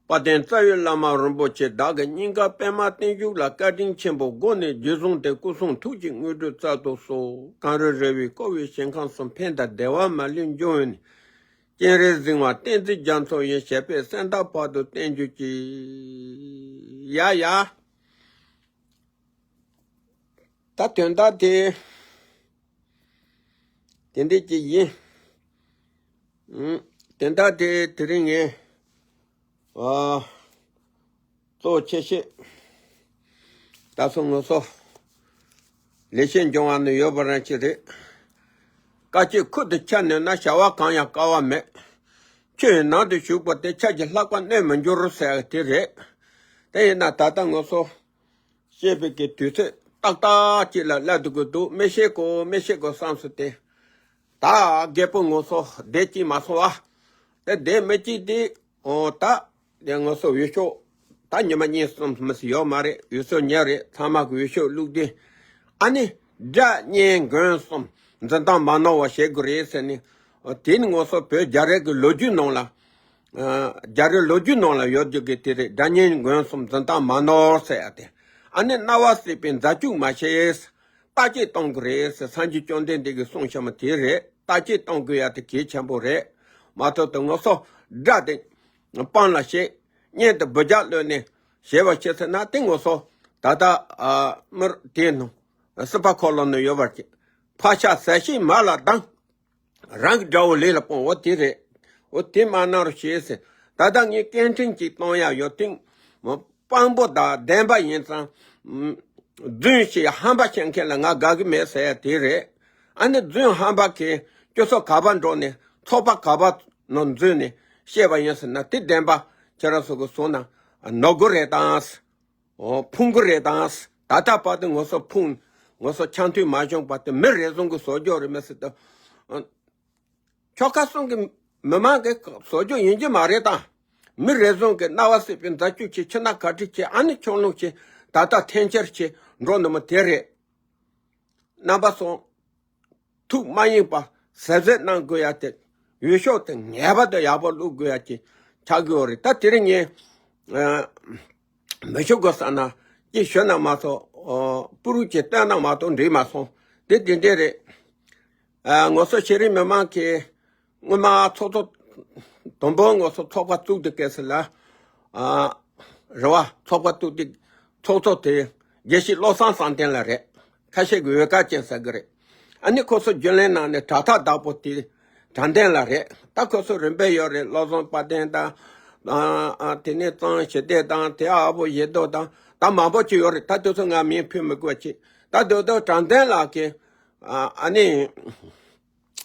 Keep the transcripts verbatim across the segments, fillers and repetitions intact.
དཔལ་ལྡན་རྩ་བའི་བླ་མ་རིན་པོ་ཆེ་བདག་གི་སྙིང་ག་པདྨ་བརྟན་བཞུགས་ལ་བཀའ་དྲིན་ཆེན་པོ་སྒོ་ནས་རྗེས་བཟུང་དེ་སྐུ་གསུང་ཐུགས་ཀྱི་དངོས་གྲུབ་སྩལ་དུ་གསོལ། གངས་རི་ར་བས་བསྐོར་བའི་ཞིང་ཁམས་སུ་ཕན་དང་བདེ་བ་མ་ལུས་འབྱུང་བའི་ནི། སྤྱན་རས་གཟིགས་དབང་བསྟན་འཛིན་རྒྱ་མཚོ་ཡི་ཞབས་པད་སེམས་རྟ་བར་དུ་བརྟན་གྱུར་ཅིག་ཡ་ཡ། ད་དོན་དག་དེ་དེ་འདྲ་ཅིག་ཡིན། ཨུམ། དོན་དག་དེ་དེ་རིང་ངས་ཨ་གཙོ་ཆེ་ཤོས་ད་སོ་ངོ་སོ་ལས་བྱེད་འབྱུང་བ་ནི་ཡོད་པ་རང་ཅིག་རེད། དཀའ་སྤྱད་ཁུར་དུ་ཆ་ནུས་ན་བྱ་བ་གང་ཡང་དཀའ་བ་མེད། ཆོས་ཡི་ནང་དུ་ཞུགས་པ་དེ་ཆ་གི་ལྷག་པ་གནོད་མི་འགྱུར་ཟེར་བ་དེ་རེད། དེ་ཡིན་ན་ད་ལྟ་ངོ་སོ་བཤད་པའི་གི་དུས་ཚོད་ཏག་ཏག་ཅིག་ལ་སླེབས་འདུག་གི་འདུག་མི་ཤེས་གོ་མི་ཤེས་གོ་བསམ་སོང་སྟེ། ད་རྒད་པོ་ངོ་སོ་བསྡད་ཅིག་མ་སོང་བ། དེ་བསྡད་མི་ཅིག་དེ་འོ་ད་དེ་ངོ་སོ་འོས་ཤོག་ད་ཉི་མ་གཉིས་གསུམ་མི་སྲིད་ཡོད་མ་རེད། འོས་ཤོག་ཉེ་རེད། ཚང་མ་གི་འོས་ཤོག་བླུགས་དུས་ཨ་ནི་སྒྲ་སྙན་མགོན་གསུམ་འཛིན་སྟངས་མ་ནོར་བ་བྱེད་དགོས་རེད་ཟེར་ནས། དེ་ནི་ངོ་སོ་བོད་རྒྱ་རིགས་ཀྱི་ལོ་རྒྱུས་ནང་ལ། རྒྱ་རིགས་ལོ་རྒྱུས་ནང་ལ་ཡོད་རྒྱུ་གི་དེ་རེད། སྒྲ་སྙན་མགོན་གསུམ་འཛིན་སྟངས་མ་ནོར་ཟེར་ཡ་དེ། ཨ་ནི་རྣ་བ་སྲིད་པའི་མཛའ་གཅུགས་མ་བྱེད། བརྟག་དཔྱད་གཏོང་དགོས་རེད་ཟེར་སངས་རྒྱས་བཅོམ་ལྡན་འདས་ཀྱིས་གསུངས་བཞག་མ་དེ་རེད། བརྟག་དཔྱད་གཏོང་དགོས་ཡ་དེ་གལ་ཆེན་པོ་རེད། མ་གཏོགས་དེ་ངོ་སོ་སྒྲ་དེ་སྤང་ལ་བྱེད། སྙན་དུ་འབུད་རྒྱག་གློད་ནས་བྱས་པ་བྱེད་ཟེར་ན་དེ་ངོ་སོ་ད་ལྟ་མི་དེ་ནང་སྲིད་པ་འཁོར་ལོ་ནང་ཡོད་པར་གྱིས། ཕག་ཤ་ཟ་ཤེས་མ་ལ་སྡང་། རང་གི་དགྲ་བོ་ལས་ལ་སྤོང་། འོ་དེ་རེད། འོ་དེ་མ་གནང་རོགས་བྱེད་ཟེར། ད་ལྟ་ངས་སྐད་འཕྲིན་གཅིག་གཏོང་ཡ་ཡོད་དུས། དཔང་པོ་དང་བདེན་པ་ཡིན་ཙང་། རྫུན་ཞིག་ཧམ་པ་བཤད་མཁན་ལ་ང་དགའ་གི་མེད་ཟེར་ཡ་དེ་རེད། ཨ་ནི་རྫུན་ཧམ་པ་གིས་སྤྱི་ཚོགས་ག་པར་འགྲོ་ནས་ཚོགས་པ་ག་པར་ནང་འཛུལ་ནས་བཤད་པ་ཡིན་ཟེར་ན་དེ་བདེན་པ་ཁྱེད་རང་ཚོ་གི་བཟོ་ན་ནོར་གི་རེད་དང་། འོ་ཕུང་གི་རེད་དང་། ད་ལྟ་བར་དུ་ངོ་སོ་ཕུང་། ངོ་སོ་ཆང་འཐུང་མ་བྱུང་བར་དུ་མི་རེ་ཟུང་གི་བཟོ་རྒྱུ་རེད་མི་སྲིད་དོ། ཆོལ་ཁ་གསུམ་གི་མི་མང་གི་བཟོ་རྒྱུ་ཡིན་གྱི་མ་རེད་དང་། མི་རེ་ཟུང་གི་རྣ་བ་སྲིད་པའི་མཛའ་གཅུགས་ཆེ། ཁྱི་ན་ག་ཁྲི་ཆེ། ཨ་ནི་ཆུང་ལུགས་ཆེ། ད་ལྟ་འཐེན་འཁྱེར་ཆེ་འགྲོ་ནི་མོ་དེ་རེད། རྣམ་པ་ཚོ། ཐུགས་མ་ཡེངས་པ་ཟབ་ཟབ་གནང་དགོས་ཡ་དེ། འོས་ཤོག་དེ་ངེས་པར་དུ་ཡག་པོ་བླུག་དགོས་ཡ་ཅིག་ཆགས་ཀྱི་ཡོད་རེད། ད་དེ་རིང་ངས་ཨ་མི་ཞུ་དགོས་བསམ་ན་ཅིག་ཞུས་ན་མ་གཏོགས། ཨོ་པུ་རུ་ཅིག་བཏོན་ན་མ་གཏོགས་འགྲིག་མ་སོང་། དེ་དེ་འདྲས་རེད། ཨ་ངོ་སོ་ཤེས་རིག་མི་མང་གིས་སྔོན་མ་ཚོགས་གཙོ་དང་པོ་ངོ་སོ་ཚོགས་པ་བཙུགས་དུས་སྐབས་སུ་ལ། ཨ་རེད་བ། ཚོགས་པ་བཙུགས་དུས་ཚོགས་གཙོ་དེ་དགེ་བཤེས་བློ་བཟང་བསམ་གཏན་ལགས་རེད། ཁ་ཤས་ཀྱིས་འོལ་དཀར་ཅན་ཟེར་གི་རེད། ཨ་ནི་ཁོ་ཚོ་རྒྱུན་ལས་ནང་ནས་དྲ་ཐག་བདག་པོ་དེ་དྲང་བདེན་ལགས་རེད། ད་ཁོ་ཚོ་རིམ་པས་ཡོད་རེད། བློ་བཟང་དཔལ་ལྡན་དང་། ཨ་ཨ་དེ་ནས་གཙང་ཞི་བདེ་དང་། དེ་ཨ་བོ་ཡེ་རྡོ་དང་། ད་མང་པོ་ཅིག་ཡོད་རེད། ད་དེ་ཚོ་ང་མིང་ཕུད་མི་དགོས་ཅིག་ད་དེ་ཚོ་དྲང་བདེན་ལགས་ཀྱིས་ཨ་ཨ་ནི།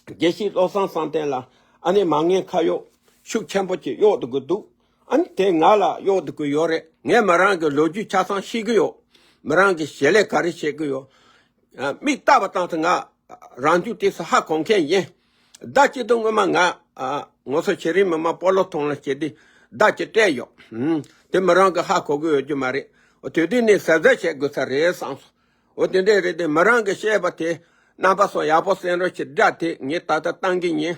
དགེ་བཤེས་བློ་བཟང་བསམ་གཏན་ལགས་ཨ་ནི་མ་ངན་ཁ་གཡོག་ཤུགས་ཆེན་པོ་ཅིག་གཡོག་ཏུ་གི་འདུག་ཨ་ནི་དེ་ང་ལ་གཡོག་ཏུ་གི་ཡོད་རེད། ངས་མི་རང་གི་ལོ་རྒྱུས་ཆ་ཚང་ཤེས་གི་ཡོད། མི་རང་གི་ཞལ་ལས་ག་རེ་བྱེད་གི་ཡོད། ཨ་མིག་ལྟ་བ་བཏང་ཚེ་ང་རང་རྒྱུད་དེ་ཚོ་ཧ་གོ་མཁན་ཡིན། ཟླ་གཅིག་ཏུ་སྔོན་མ་ང་ཨ་ངོ་སོ་ཤེས་རིག་མི་མང་སྤོ་ལོ་ཐོང་ལ་བྱེད་དུས་ཟླ་གཅིག་སྤྲད་ཡོད། ཨུམ། དེ་མི་རང་གི་ཧ་གོ་གི་ཡོད་རྒྱུ་མ་རེད། དེ་དུས་ནས་གཟབ་གཟབ་བྱེད་དགོས་ས་རེད་བསམ་སོང་། འོ་དེ་འདྲས་རེད་དེ། མི་རང་གི་བཤད་པ་དེ་རྣམ་པ་ཚོ་ཡག་པོ་གསན་རོགས་བྱེད། སྒྲ་དེ་ངས་ད་ལྟ་བཏང་གི་ཡིན།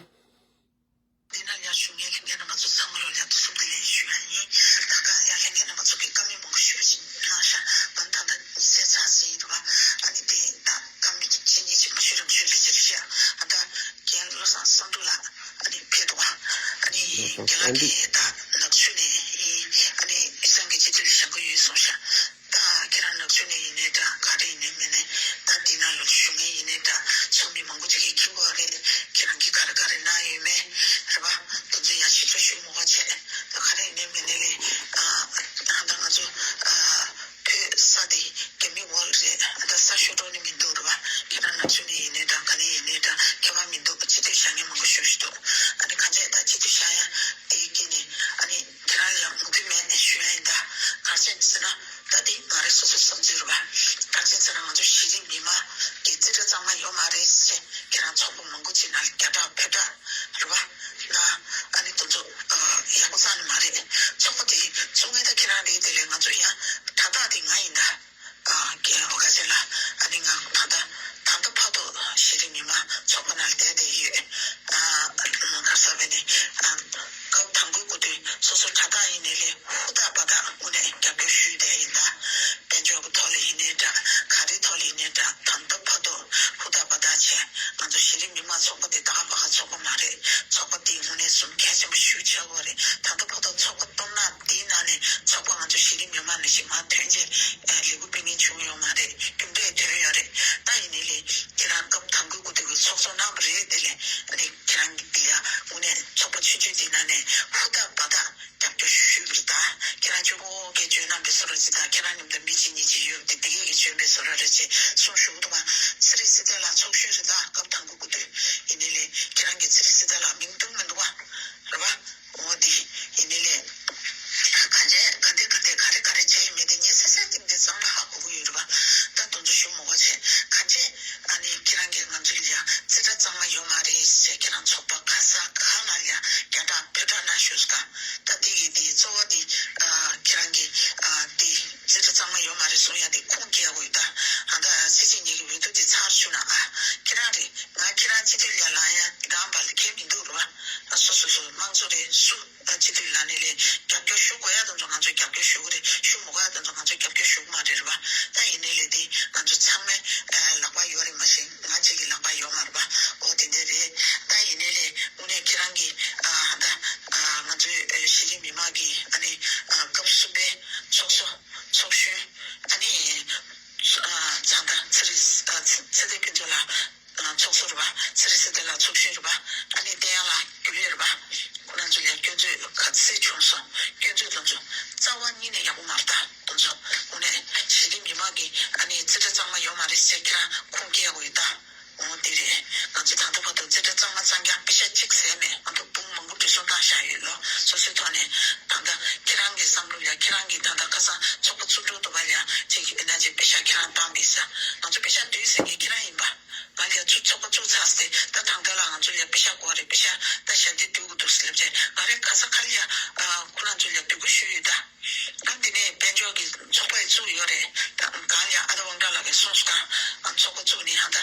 དེ་ན་ཡང་ཞུ་ངའི་ལྷན་རྒྱས་རྣམ་པ་ཚོ་ཚང་མ་ལོ་ལ་དུ་སུམ་དེ་ལས་ཞུ་ཡ་ཡིན། ད་ག་ཡང་ལྷན་རྒྱས་རྣམ་པ་ཚོ་གི་བཀའ་མོལ་མང་པོ་ཞུ་བཞིན་གནང་ཤག་བན་ད་ད་ཉི་ཚེ་ཚ་ཟིན་ཡིན་འདུག་བ། ཨ་ནི་དེ་ད་བཀའ་མོལ་གཅིག་གཉིས་ཅིག་མ་ཞུ་རང་ཞུ་ལས་བྱེད་ཤག་ཨ་ད་རྒན་བློ་བཟང་བསམ་གྲུབ་ལགས་ཨ་ནི་ཕེབས་འདུག་བ། ཨ་ནི་རྒན་ལགས་ཀྱིས་ད་ནག་ཆུ་ནས་ཡིན། ཨ་ནི་ཨི་སང་གི་སྤྱི་འཐུས་ལ་བཞེངས་ཀྱི་ཡོད་གསུངས་ཤག་ད་ཁྱེད་རང་ནག་ཆུ་ནས་ཡིན་ནའི་འདྲ། ག་རེ་ཡིན་ནའི་མིན་ནའི། ད་འདི་ན་ལོ་ཞུ་མཁན་ཡིན་ནའི་འདྲ། ཚོགས་མི་མང་པོ་ཅིག་གིས་མཁྱེན་གྱི་ཡོད་རེད། ཁྱེད་རང་གིས་ག་རེ་ག་རེ་གནང་ཡོད་མེད་རེད་པ། དེ་ཚོ་ཡང་ཞིབ་ཕྲ་ཞུ་མོ་བ་བྱས། ད་ག་རེ་ཡིན་ནའི་མིན་ནའི་ལས། ཨ་ད་ང་ཚོ་ཨ་བོད་ས་དེ་རྒྱ་མི་ཝརལ་རེད། ད་ས་ཤོར་འགྲོ་ནི་མི་འདུག་རེད་པ། ཁྱེད་རང་ནག་ཆུ་ནས་ཡིན་ནའི་འདྲ། ག་ནས་ཡིན་ནའི་འདྲ། ཁྱད་པར་མི་འདུག་སྤྱི་འཐུས་བཞེངས་མཁན་མང་པོ་ཞེ་པོ་ཞིག་འདུག་ཨ་ནི་གང་ཅི་ད་སྤྱི་འཐུས་བཞེངས་ཡ་དེའི་དཀྱིལ་ནས་ ཚོགས་པ་དེ་ད་ག་པ་ག་ཚོགས་པ་མ་རེད། ཚོགས་པ་དེ་དངོས་གནས་སུ་གལ་ཆེན་པོ་ཞེ་པོ་ཆགས་ཀྱི་ཡོད་རེད། ད་ལྟ་བར་དུ་ཚོགས་པ་སྟོབས་ན་དེའི་ནང་ནས་ཚོགས་པ་ང་ཚོ་གཞི་རིམ་མི་མང་ནང་བཞིན་མར་ཐོན་རྗེས་ལས་འགུལ་སྤེལ་མཁན་བྱུང་ཡོད་མ་རེད། རྒྱུ་འབྲས་ཐོན་ཡོད་རེད། ད་ཡིན་ནའི་ལས་ཁྱེད་རང་སྐབས་དང་པོའི་གོ་དུས་ཀྱི་ཚོགས་གཙོ་གནང་བ་རེད། དེ་ལས་ཨ་ནི་ཁྱེད་རང་གི་དེ་ཡ་དངོས་གནས་ཚོགས་པ་ཆུང་ཆུང་དེའི་ནང་ནས་ཧུར་ཐག་འབད་ཐག་རྒྱབ་སྐྱོར་ཞུས་པ་རེད། ད་ཁྱེད་རང་གཅིག་པོ་གིས་འཇོན་ནམ་པའི་བཟོ་འདྲ་ཅིག་དང་། ཁྱེད་རང་མཉམ་དུ་མི་གཅིག་གཉིས་ཅིག་ཡོད་དེ་དེ་གས་ཀྱིས་འཇོན་པའི་བཟོ་འདྲ་རེད་ཅེས་གསུངས་བཞུགས་འདུག་པ། ཚེ་རིང་སྲིད་བདེ་ལགས་ཚོགས་གཞོན་རེད། ད་སྐབས་དང་པོ་གོ་དུས་ཡིན་ནའི་ལས་ཁྱེད་རང་གིས་ཚེ་རིང་སྲིད་བདེ་ལགས་མིང་བཏོན་མི་འདུག་པ། རེད་པ། འོ་དེ་ཡིན་ནའི་ལས་ག་འདྲས་ག་འདྲས་ག་རེ་ག་རེ་བྱས་ཡོད་མེད་དེ་ངས་ཚ་ཚ་ཏིང་ཏིང་གཙང་མ་ཧ་གོ་གི་ཡོད་རེད་པ། ད་དེ་ཚོ་ཞུ་མི་དགོས་བྱས། ག་འདྲས་ཨ་ནི་ཁྱེད་རང་གིས་ང་ཚོ་ལ་ཡ་རྩིས་ཁྲ་གཙང་མ་ཡོད་མ་རེད་ཟེར། ཁྱེད་རང་ཚོགས་པ་ག་ས་ག་ལ་ཡ་རྒྱ་གྲགས་ཕོ་བྲང་ནང་བཞུགས་སྐབས། ད་དེ་ཡི་དེ་གཙོ་བོ་དེ་ཨ་ཁྱེད་རང་གི་ཨ་དེ་རྩིས་ཁྲ་གཙང་མ་ཡོད་མ་རེད་གསུང་ཡ་དེ་ཁུངས་སྐྱེལ་དགོས་ཡོད། ད་ཨ་ད་ཚེ་ཆེན་ཉིད་ཀྱི་འོས་བསྡུ་དེ་ཚར་བཅུག་ན་ཨ་ཁྱེད་རང་རེད། ང་ཁྱེད་རང་སྤྱི་འཐུས་ལ་ལངས་ཡ་འདང་བ་ལ་ཁྱད་མི་འདུག་རེད་པ། ཨ་སོ་སོ་སོ་དམངས་གཙོ་རེད། སུ་ཨ་སྤྱི་འཐུས་ལངས་ནའི་ལས་རྒྱབ་སྐྱོར་ཞུ་དགོས་ཡ་དེ་ཚོ་ང་ཚོས་རྒྱབ་སྐྱོར་ཞུ་གི་རེད། ཞུ་མི་དགོས་ཡ་དེ་ཚོ་ང་ཚོས་རྒྱབ་སྐྱོར་ཞུ་གི་མ་རེད། རེད་པ། ད་ཡིན་ནའི་ལས་དེ་ང་ཚོ་ཚང་མའི་ཨ་ལག་པ་ཡོད་རེད། མ་གཞི་ང་གཅིག་གི་ལག་པ་ཡོད་མ་རེད་པ། འོ་དེ་འདྲ་རེད། ད་ཡིན་ནའི་ལས་དངོས་གནས་ཁྱེད་རང་གིས་ཨ་ད་ཨ་ང་ཚོའི་ཨ་གཞི་རིམ་མི་མང་གི་ཨ་ནི་ཨ་སྐབས་གསུམ་པའི་ཚོགས་གཙོ་ཚོགས་གཞོན་ཨ་ནི་ཨ་ཚང་ད་ཚེ་རིང་ཨ་ཚེ་བརྟན་ཕུན་ཚོགས་ལགས། ཨ་ཚོགས་གཙོ་རེད་པ། ཚེ་རིང་སྲིད་བདེ་ལགས་ཚོགས་གཞོན་རེད་པ། ཨ་ནི་བསྟན་དབྱངས་ལགས་རྒྱུན་ལས་རེད་པ། ཁོ་རང་ཚོ་ལ་སྐྱོན་བརྗོད་ག་ཚད་བྱུང་སོང་། སྐྱོན་བརྗོད་དེ་ཚོ་རྩ་བ་ཉིད་ནས་ཡག་པོ་མ་རེད། ད་དེ་ཚོ་དངོས་གནས་གཞི་རིམ་མི་མང་གིས་ཨ་ནི་རྩིས་ཁྲ་གཙང་མ་ཡོད་མ་རེད་ཟེར། ཁྱེད་རང་ཁུངས་སྐྱེལ་དགོས་ཡོད་ད། འོ་དེ་རེད། ང་ཚོ་ད་ལྟ་བར་དུ་རྩིས་ཁྲ་གཙང་མ་གཙང་རྐྱང་པེ་ཤག་གཅིག་ཟད་མེད། ང་ཚོ་དཔུང་མང་པོ་འགྲོ་སོང་བཏང་བཞག་ཡོད། ལོ་སོ་སོའི་ཐོག་ནས་ད་ལྟ་ཁྱེད་རང་གི་བསམ་བློ་ལ་ཁྱེད་རང་གིས་ད་ལྟ་ཁ་སང་ཚོགས་པ་བཙུགས་འགྲོ་འདུག་པ་ལ་ཁྱེད་ཀྱི་ཨེ་ན་ཇི་པེ་ཤག་ཁྱེད་རང་བཏང་མེད་ས། ང་ཚོ་པེ་ཤག་བསྡུས་ཟེར་མཁན་ཁྱེད་རང་ཡིན་པ། ང་ལ་ཚུར་ཚོགས་པ་བཙུགས་ཚར་སྟེ་ད་ད་ལྟ་ལ་ང་ཚོ་ལ་པེ་ཤག་དགོས་རེད། པེ་ཤག་ད་ཞལ་འདེབས་སྡོད་དགོས་འདུག་ཟེར་ལབ་བྱས། ང་རང་ཁ་སང་ཁ་ལ་ཡ་ཨ་ཁོ་རང་ཚོ་ལ་འབོད་སྐུལ་ཞུས་ཡོད་ད། ཨ་དེ་ནས་དཔལ་འབྱོར་གྱི་ཚོགས་པ་ཡི་བཙུགས་ཡོད་རེད། ད་གང་ལ་ཡ་ཨ་ད་དབང་གྲགས་ལགས་ཀྱིས་གསུངས་སོང་། ཨ་ཚོགས་པ་བཙུགས་ནས་ཧ་ད་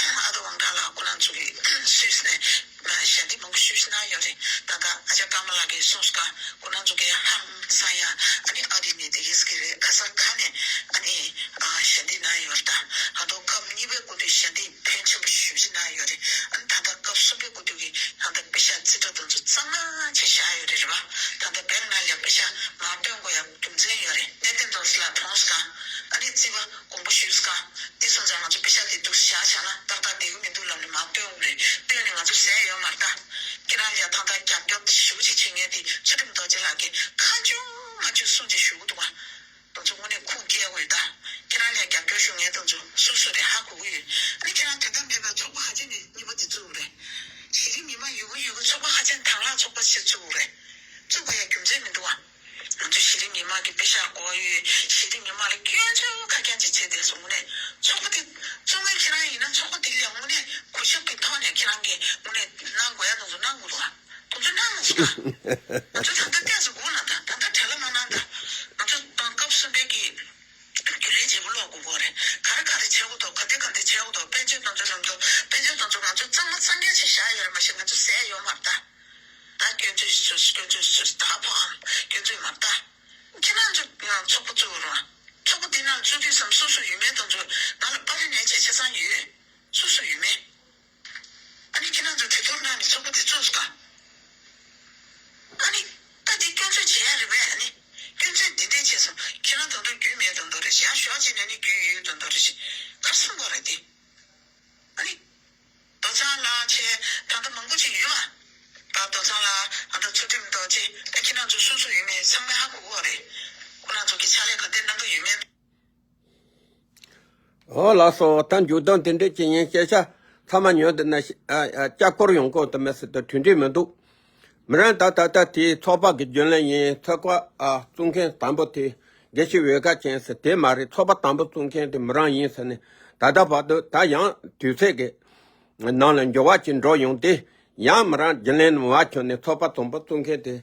ཨ་ད་དབང་གྲགས་ལགས་ཁོ་རང་ཚོ་གི་སུད་སི་ནས་ཞལ་འདེབས་མང་པོ་ཞུས་གནང་ཡོད་རེད། ད་ད་ཨ་ཅག་ཀརྨ་ལགས་ཀྱིས་གསུངས་སོང་། ཁོ་རང་ཚོ་གི་ཧང་སང་ཡ་ཨ་ནི་ཨ་རི་ནས་དེ་གིས་ཀྱི་རེད། ག་ས་ག་ནས་ཨ་ནི་ཨ་ཞལ་འདེབས་གནང་ཡོད་རེད། ད་ཧ་ད་སྐབས་གཉིས་པའི་སྐབས་དུས་ཞལ་འདེབས་ཕོན་ཆེན་པོ་ཞེ་པོ་ཅིག་གནང་ཡོད་རེད། ཨ་ནི་ད་ལྟ་སྐབས་གསུམ་པའི་སྐབས་དུས་ཀྱི་ད་ལྟ་པེ་ཤག་རྩིས་ཁྲ་དེ་ཚོ་གཙང་མ་བྱས་བཞག་ཡོད་རེད། རེད་པ། ད་ལྟ་བེང་ནང་ལ་པེ་ཤག་མ་བཏོན་དགོས་ཡ་རྒྱུ་མཚན་ཡོད་རེད། གནས་བརྟན་རྡོ་རྗེ་ལགས་གྲོངས་སོང་། ཨ་ནི་རྩིས་པ་དགོངས་པ་ཞུས་སོང་། དེ་སོང་ཙང་ང་ཚོ་པེ་ཤག་དེ་འདུག་བཞག་བཞག་ན་ཏག་ཏག་བསྡད་ཀྱི་མི་འདུག་ལབ་ནས་མ་བཏོན་དགོས་རེད། བཏོན་ནས་ང་ཚོ་ཟས་ཡོད་མ་རེད་ད། ཁྱེད་རང་ལ་ད་ལྟ་རྒྱབ་སྐྱོར་ཞེ་པོ་ཅིག་བྱེད་མཁན་དེ་ཚུལ་ཁྲིམས་རྡོ་རྗེ་ལགས་ཀྱིས་ཁ་མཆུ་མ་མཆུ་གསུང་བྱས་ཞུ་གི་འདུག་པ། དེ་ཚོ་དངོས་གནས་ཁུངས་སྐྱེལ་དགོས་ཡོད་ད། ཁྱེད་རང་ལ་རྒྱབ་སྐྱོར་ཞུ་མཁན་དེ་ཚོ་སུ་སུ་རེད་ཧ་གོ་གི་ཡོད། ཨ་ནི་ཁྱེད་རང་དོན་དག་མེད་པའི་ཚོགས་པ་ཧ་ཅང་གི་གཉིས་པ་དེ་བཙུགས་རེད། གཞི་རིམ་མི་མང་ཡོད་གི་ཡོད་གི་ཚོགས་པ་ཧ་ཅང་དང་བླངས་ཚོགས་པ་ཞིག་བཙུགས་རེད། བཙུགས་པ་ཡ་རྒྱུ་མཚན་མི་འདུག་ཨ། ང་ཚོ་གཞི་རིམ་མི་མང་གི་པེ་ཤག་དགོས་ཡོད། གཞི་རིམ་མི་མང་ལ་སྐྱོན་བརྗོད་ཁ་རྐྱང་ཅིག་བྱས་བསྡད་སོང་། དངོས་གནས་ཚོགས་པ་དེ་བཙུགས་མཁན་ཁྱེད་རང་ཡིན་ན་ཚོགས་པ་དེ་ལ་དངོས་གནས་གུས་ཞབས་ཀྱི་ཐོག་ནས་ཁྱེད་རང་གིས་དངོས་གནས་གནང་དགོས་ཡ་དེ་ཚོ་གནང་དགོས་རེད་པ། དེ་ཚོ་གནང་མ་སོང་ད། ང་ཚོ་ད་ལྟ་ཏོག་ཙམ་སྒུག་ན་ད། ད་ལྟ་བྲེལ་བ་མ་གནང་ད། ང་ཚོ་ད་སྐབས་གསུམ་པའི་གི་རྒྱུན་ལས་བརྗེ་པོ་སློག་དགོས་ཀྱི་རེད། ག་རེ་ག་རེ་བྱེད་དགོས་འདུག་ག་དེ་ག་དེ་བྱེད་དགོས་འདུག་དཔལ་འབྱོར་དེ་ཚོ་ལམ་འགྲོ། དཔལ་འབྱོར་དེ་ཚོ་ང་ཚོ་གཙང་མ་གཙང་རྐྱང་བྱས་བཞག་ཡོད་རེད། མ་གཞི་ང་ཚོ་ཟས་ཡོད་མ་རེད་ད། ད་སྐྱོན་བརྗོད་ཞུ་སྐྱོན་བརྗོད་ཞུ་ད་ཕོའམ་སྐྱོན་བརྗོད་མ་ད། ཁྱེད་རང་ཚོ་ཚོགས་པ་བཙུགས་རོགས། ཚོགས་པ་འདི་ནང་བཙུགས་དུས་ཙམ་སུ་སུ་ཡོད་མེད་དེ་ཚོ་ང་ལ་པར་རིས་ནས་བྱས་ཆ་ཚང་ཡོད། སུ་སུ་ཡོད་མེད། ཨ་ནི་ཁྱེད་རང་ཚོ་གྲོས་བསྡུར་གནང་ནས་ཚོགས་པ་འདི་བཙུགས་སོང་ད། ཨ་ནི་ད་འདི་སྐྱོན་བརྗོད་བྱེད་ཡ་རེད་པས། ཨ་ནི་སྐྱོན་བརྗོད་འདི་འདྲས་བྱས་སོང་། ཁྱེད་རང་དེ་འདྲ་རྒྱུས་མེད་དེ་འདྲ་རེད། ཡང་ཞོགས་ཅིག་ནས་ནི་རྒྱུས་ཡོད་དེ་འདྲ་རེད། ག་རེ་གསུང་དགོས་རེད་དེ། ཨ་ནི། རྡོ་རྩང་ལགས་བྱས་ད་ལྟ་མང་པོ་ཅིག་ཡོད་ཨ། ད་རྡོ་རྩང་ལགས་ཨ་ད་ཚུལ་ཁྲིམས་རྡོ་རྗེ་ད་ཁྱེད་རང་ཚོ་སུ་སུ་ཡོད་མེད་ཚང་མས་ཧ་གོ་གི་རེད། ཁོ་རང་ཚོ་གི་ཕྱག་ལས་ག་འདྲ་གནང་གི་ཡོད་མེད། འོ་ལགས་སོ། ད་མཇུག་སྡོམ་དེ་འདྲས་ཅིག་ཡིན། སྐད་ཆ་ཚང་མ་ཉོན་དེ་ན་ཨ་ཨ་ལྕགས་འཁོར་ཡོང་གོ་དུ་མེད་ཟེར་དུ་དུས་འགྲིག་མི་འདུག་མི་རང་ད་ད་ལྟ་དེའི་ཚོགས་པ་གི་རྒྱུན་ལས་ཡིན། ཚོགས་པ་ཨ་བཙུགས་མཁན་དང་པོ་དེ་དགེ་བཤེས་འོད་དཀར་ཅན་ཟེར་དེ་མ་རེད། ཚོགས་པ་དང་པོ་བཙུགས་མཁན་དེ་མི་རང་ཡིན་ཟེར་ནས་ད་ལྟ་བར་དུ་ད་ཡང་དུས་ཚོད་ཀྱི་ནང་ལ་འགྱུར་བ་ཅིག་འགྲོ་ཡོང་སྟེ་ཡང་མི་རང་རྒྱུན་ལས་ནས་མར་བྱོན་ནས་ཚོགས་པ་དང་པོ་བཙུགས་མཁན་དེ་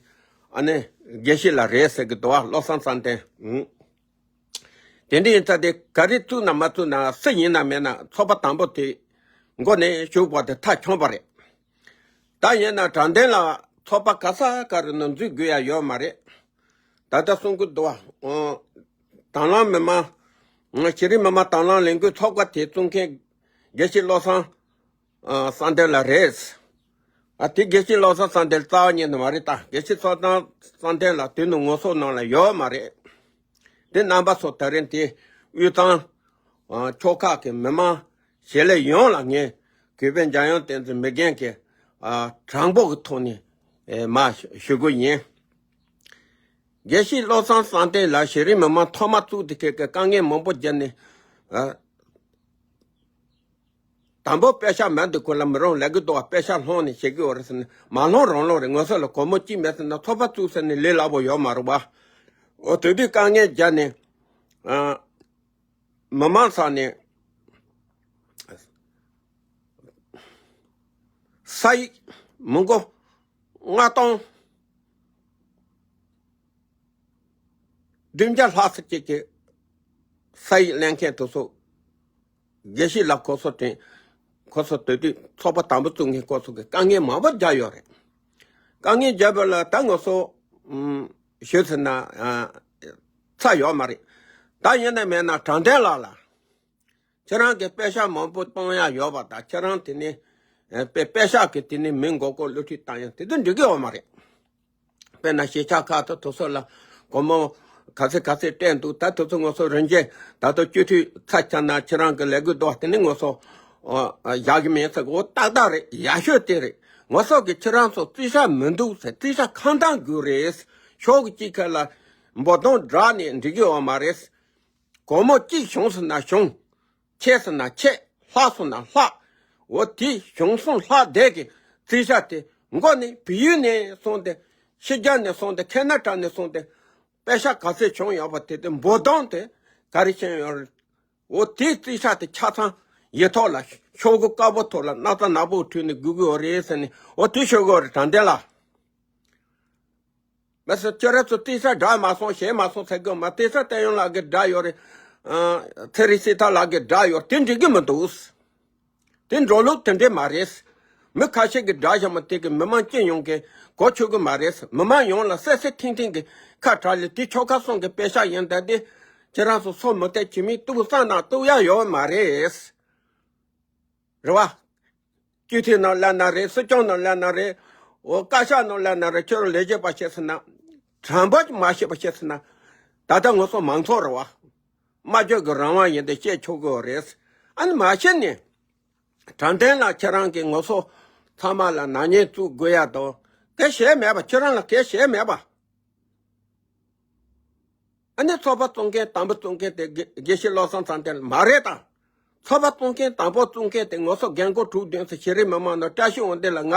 ཨ་ནི་དགེ་བཤེས་ལགས་རེད་ཟེར་གི་འདུག་བ། བློ་བཟང་བསམ་གཏན། ཨུ། དེ་འདྲ་ཡིན་ཙང་དེ་ག་རེ་བཙུགས་ན་མ་བཙུགས་ན་སུ་ཡིན་ན་མིན་ན་ཚོགས་པ་དང་པོ་དེ་མགོ་ནས་མཇུག་བར་དུ་མཐའ་འཁྱོངས་པ་རེད། ད་ཡིན་ན་དྲང་བདེན་ལ་ཚོགས་པ་ག་ས་ག་རུ་ནས་འཛུགས་དགོས་ཡ་ཡོད་མ་རེད། ད་ལྟ་གསུང་གི་འདུག་བ། དང་བླངས་མི་མང་། གཞི་རིམ་མི་མང་དང་བླངས་ལས་འགུལ་ཚོགས་པ་དེ་བཙུགས་མཁན་དགེ་བཤེས་བློ་བཟང་ བསམ་གཏན་ལགས་རེད། ཨ་དེ་དགེ་བཤེས་བློ་བཟང་བསམ་གཏན་རྩ་བ་ཉིད་ནས་མ་རེད། ད་དགེ་བཤེས་བློ་བཟང་བསམ་གཏན་ལགས་དེ་ནི་ངོ་སོ་ནང་ལ་ཡོད་མ་རེད། དེ་རྣམ་པ་ཚོ་ད་རིང་དེ་དབུས་གཙང་ཨ་ཕྱོགས་ཁག་གི་མི་མང་བྱེད་ལས་ཡོངས་ལ་ངས་གུས་པས་འཇམ་དབྱངས་བསྟན་འཛིན་མི་རྒན་གྱི་ཨ་དྲང་པོ་གི་ཐོག་ནས་ཨེ་མ་ཞུ་གི་ཡིན། དགེ་བཤེས་བློ་བཟང་བསམ་གཏན་ལགས་གཞི་རིམ་མི་མང་ཐོག་མ་བཙུགས་དེ་ཁེལ་གི་དཀའ་ངལ་མང་པོ་བརྒྱབ་ནས་ཨ། དང་པོ་པེ་ཤག་མེད་འདུག་ཁོ་ལ་མི་རུང་ལས་ཀྱི་འདུག་པ། པེ་ཤག་སློང་ནས་བྱེད་ཀྱི་ཡོད་རེད་ཟེར་ནས་མ་སློང་རང་སློང་རེད། ངོ་སོ་ལ་སྒོར་མོ་གཅིག་མེད་ཟེར་ན་ཚོགས་པ་བཙུགས་ཟེར་ནས་ལས་སླ་པོ་ཡོད་མ་རེད་པ། འོ་དེ་དུས་དཀའ་ངལ་བརྒྱབ་ནས་ཨ་མི་མང་ཚང་ནས་ས་ཡིག་མི་མགོ་ལྔ་སྟོང་བདུན་བརྒྱ་ལྷག་ཙམ་ཅིག་གི་ས་ཡིག་ལེན་མཁན་དེ་ཚོ་དགེ་བཤེས་ལགས་ཁོ་ཚོ་དྲན། ཁོ་ཚོ་དེ་དུས་ཚོགས་པ་དང་པོ་བཙུགས་མཁན་ཁོ་ཚོ་གི་དཀའ་ངལ་མང་པོ་བརྒྱབ་ཡོད་རེད། དཀའ་ངལ་བརྒྱབ་པ་ལ་ད་ང་ཚོ་ཨུམ་ཞུས་ཟེར་ན་ཨ་ཚར་ཡོད་མ་རེད། ད་ཡིན་ན་མིན་ན་དྲང་བདེན་ལགས་ལ་ཁྱེད་རང་གི་པེ་ཤག་མང་པོ་གཏོང་ཡ་ཡོད་པ་དང་ཁྱེད་རང་དེ་ནས་ཨ་པེ་པེ་ཤག་གི་དེ་ནས་མི་མགོ་སྐོར་བསླུ་བྲིད་བཏང་ཡ་དེ་དུས་འགྲིག་གི་ཡོད་མ་རེད། དཔེར་ན་གཞིས་ཆགས་ཁག་ཏུ་དེ་ཚོ་ལ་སྒོར་མོ་ག་ཚོད་ག་ཚོད་སྤྲད་འདུག་ད་དེ་ཚོ་ང་ཚོ་རིན་འབྱེད་ད་དུང་སྤྱི་འཐུས་ཚར་ཆགས་ན་ཁྱེད་རང་གི་ལས་འགུལ་འདུག་དེ་ནི་ང་ཚོ་ཨ་བཞག་གི་མིན་ཟེར་གི། འོ་ཏག་ཏག་རེད། ཡག་ཤོས་དེ་རེད། ང་ཚོ་གི་ཁྱེད་རང་ཚོ་རྩིས་ཆག་མི་འདུག་ཟེར། རྩིས་ཆག་ཁང་ཐང་དགོས་རེད། ཕྱོགས་གཅིག་ཁ་ལ་འབོ་དོང་བསྒྲགས་ནས་འགྲིག་གི་ཡོད་མ་རེད། སྒོར་མོ་གཅིག་བྱུང་སོང་ན་བྱུང་། ཆད་སོང་ན་ཆད། ལྷག་སོང་ན་ལྷག་འོ་དེ་བྱུང་སོང་ལྷག་བསྡད་ཀྱི་རྩིས་ཆག་དེ་མགོ་ནས་བལ་ཡུལ་ནས་སོང་སྟེ་ཕྱི་རྒྱལ་ནས་སོང་སྟེ་ཁེ་ན་ཌ་ནས་སོང་སྟེ་པེ་ཤག་ག་ཚོད་བྱུང་ཡོད་པ་དེ་དེ་འབོ་དོང་དེ་ག་རེ་བྱུང་ཡོད་རེད། འོ་དེའི་རྩིས་ཆག་དེ་ཆ་ཚང་ཡིག་ཐོག་ལ་ཤོག་གུ་དཀར་པོ་ཐོག་ལ་སྣག་ཚ་ནག་པོ་བྲིས་ནས་དགོས་ཀྱི་ཡོད་རེད་ཟེར་ནས་འོ་དེ་ཤོད་དགོས་རེད། དྲང་བདེན་ལ། མ་ཟད་ཁྱོད་རང་ཚོ་རྩིས་ཆག་བསྒྲགས་མ་སོང་བྱས་མ་སོང་ཟེར་གི་ཡོད་མ། རྩིས་ཆག་བསྟན་ཡོང་ལགས་ཀྱིས་བསྒྲགས་ཡོད་རེད། ཨ་ཚེ་རིང་སྲིད་ཐར་ལགས་ཀྱིས་བསྒྲགས་ཡོད། དེ་འགྲིག་གི་མི་འདུག་དེ་འགྲོ་ལུགས་དེ་འདྲས་མ་རེད། མི་ཁ་ཤས་ཀྱིས་བསྒྲགས་བཞག་མ་དེ་གི་མི་མང་སྤྱི་ཡོངས་ཀྱིས་གོ་ཆོད་གི་མ་རེད། མི་མང་ཡོངས་ལ་གསལ་གསལ་ཐིང་ཐིང་གི་ཁ་བྲལ་ལས་དེ་ཆོལ་ཁ་གསུམ་གི་པེ་ཤག་ཡིན་ད་དེ་ཁྱེད་རང་ཚོ་སོ་མི་བརྟན་ཇི་མི་གཏུག་བསམ་ན་གཏུག་ཡ་ཡོད་མ་རེད། རེད་བ། སྤྱི་འཐུས་ནང་སླེབས་ན་རེད། སྲིད་སྐྱོང་ནང་སླེབས་ན་རེད། འོ་བཀའ་ཤག་ནང་སླེབས་ན་རེད། ཁྱོད་རང་ལས་བྱེད་པ་བྱས་ཟིན་ན། དྲང་པོ་མ་བཤད་པ་བྱས་ཟིན་ན། ད་ལྟ་ང་ཚོ་མང་ཚོགས་རེད་བ། སྨྲ་བརྗོད་ཀྱི་རང་དབང་ཡིན་ཏེ་བཤད་ཆོག་གི་རེད། ཨ་ནི་མ་བཤད་ནས། དྲང་བདེན་ལ་ཁྱེད་རང་གིས་ང་ཚོ་ཚང་མ་ལ་ནག་ཉེས་བཙུགས་དགོས་ཡ་དང་། གལ་བྱས་མེད་པ། ཁྱེད་རང་ལ་གལ་བྱས་མེད་པ། ཨ་ནི་ཚོགས་པ་བཙུགས་མཁན་དང་པོ་བཙུགས་མཁན་དེ་དགེ་དགེ་བཤེས་བློ་བཟང་ཚང་བརྟན་མ་རེད་དང་། ཚོགས་པ་བཙུགས་མཁན་དང་པོ་བཙུགས་མཁན་དེ་ང་ཚོ་རྒན་གོག་དྲུག་བདུན་ཚོ་གཞི་རིམ་མི་མང་ནང་བཀྲ་ཤིས་དབང་ལྡན་ལགས། ང་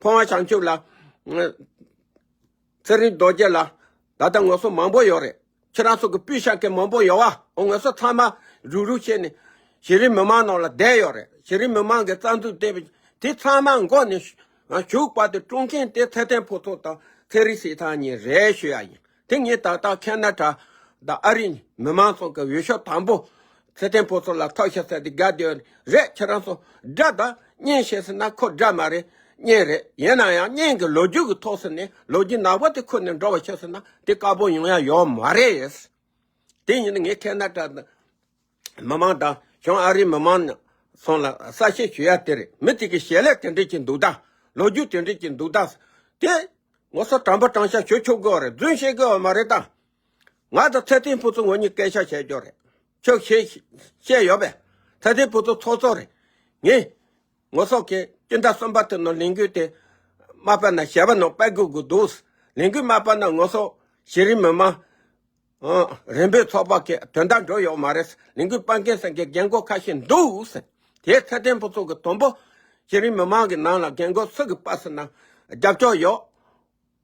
ཕོ་བྲང་བྱང་ཆུབ་ལགས། ཚེ་རིང་རྡོ་རྗེ་ལགས། ད་ལྟ་ང་ཚོ་མང་པོ་ཡོད་རེད། ཁྱེད་རང་ཚོ་གི་སྤུས་ཤ་མཁན་མང་པོ་ཡོད་བ། འོ་ང་ཚོ་ཚང་མ་རུག་རུག་བྱས་ནས་གཞི་རིམ་མི་མང་ནང་ལ་བསྡད་ཡོད་རེད། གཞི་རིམ་མི་མང་གི་རྩ་འཛུགས་དེ་དེ་ཚང་མ་མགོ་ནས་ཞུགས་པ་དེ་དཀྲུག་མཁན་དེ་ཚེ་བརྟན་ཕུན་ཚོགས་དང་ཚེ་རིང་སྲིད་ཐར་གཉིས་རེད་ཞུ་ཡ་ཡིན། དེ་ངས་ད་ལྟ་ཁེ་ན་ཌ་དང་ཨ་རིའི་མི་མང་ཚོ་གི་འོས་ཤོག་དང་པོ་ཚེ་བརྟན་ཕུན་ཚོགས་ལ་ཐོབ་ཤག་ཟེར་དེ་དགའ་བསྡད་ཡོད་རེད། ཁྱེད་རང་ཚོ་དགྲ་དང་གཉེན་བྱས་ཟེར་ན་ཁོ་དགྲ་མ་རེད། གཉེན་རེད། ཡིན་ན་ཡང་གཉེན་གྱི་ལོ་རྒྱུས་ཀྱི་ཐོག་ཟེར་ནས་ལོ་རྒྱུས་ནག་པོ་དེ་ཁུར་ནས་འགྲོ་བ་བྱས་ཟེར་ན་དེ་དཀར་པོ་ཡོང་ཡ་ཡོད་མ་རེད། དེ་ཡིན་ན་ངས་ཁེ་ན་ཌ་མི་མང་དང་བྱང་ཨ་རིའི་མི་མང་ཚང་ལ་གསལ་བཤད་ཞུ་ཡ་དེ་རེད། མི་དེ་གི་བྱེད་ལས་དེ་འདྲས་ཀྱི་འདུག་ད། ལོ་རྒྱུས་དེ་འདྲས་ཀྱི་འདུག་ད། དེ་ང་ཚོ་དྲང་པོ་དྲང་བཞག་ཞུ་ཆོག་གི་ཡོད་རེད། རྫུན་བཤད་གི་ཡོད་མ་རེད་ད། ང་དང་ཚེ་བརྟན་ཕུན་ཚོགས་ངོ་གཉིས་སྐད་ཆ་བཤད་རྒྱུ་རེད། ཁྱོད་ཤེས་ཤེས་ཡོད་པས། ཚེ་བརྟན་ཕུན་ཚོགས་ཚོགས་གཙོ་རེད། ངས་ང་ཚོ་གི་སྤྱི་ཟླ་གསུམ་པ་དེ་ནང་ལས་འགུལ་དེ་མ་སྤེལ་ན་ཞེ་པོ་ནང་སྤེལ་དགོས་ཀྱི་འདུག་ལས་འགུལ་མ་སྤེལ་ན་ང་ཚོ་གཞི་རིམ་མི་མང་ཨ་རིམ་པས་ཚོགས་པ་གི་དོན་དག་འགྲོ་ཡོད་མ་རེད། ལས་འགུལ་སྤེལ་མཁན་ཚང་གི་རྒན་གོག་ཁ་ཤས་འདུག་ཟེར། དེ་ཚེ་བརྟན་ཕུན་ཚོགས་ཀྱི་དང་པོ་གཞི་རིམ་མི་མང་གི་ནང་ལ་རྒན་གོག་སུ་གིས་སྤེལ་ཟེར་ན་རྒྱབ་སྐྱོར་ཡོད།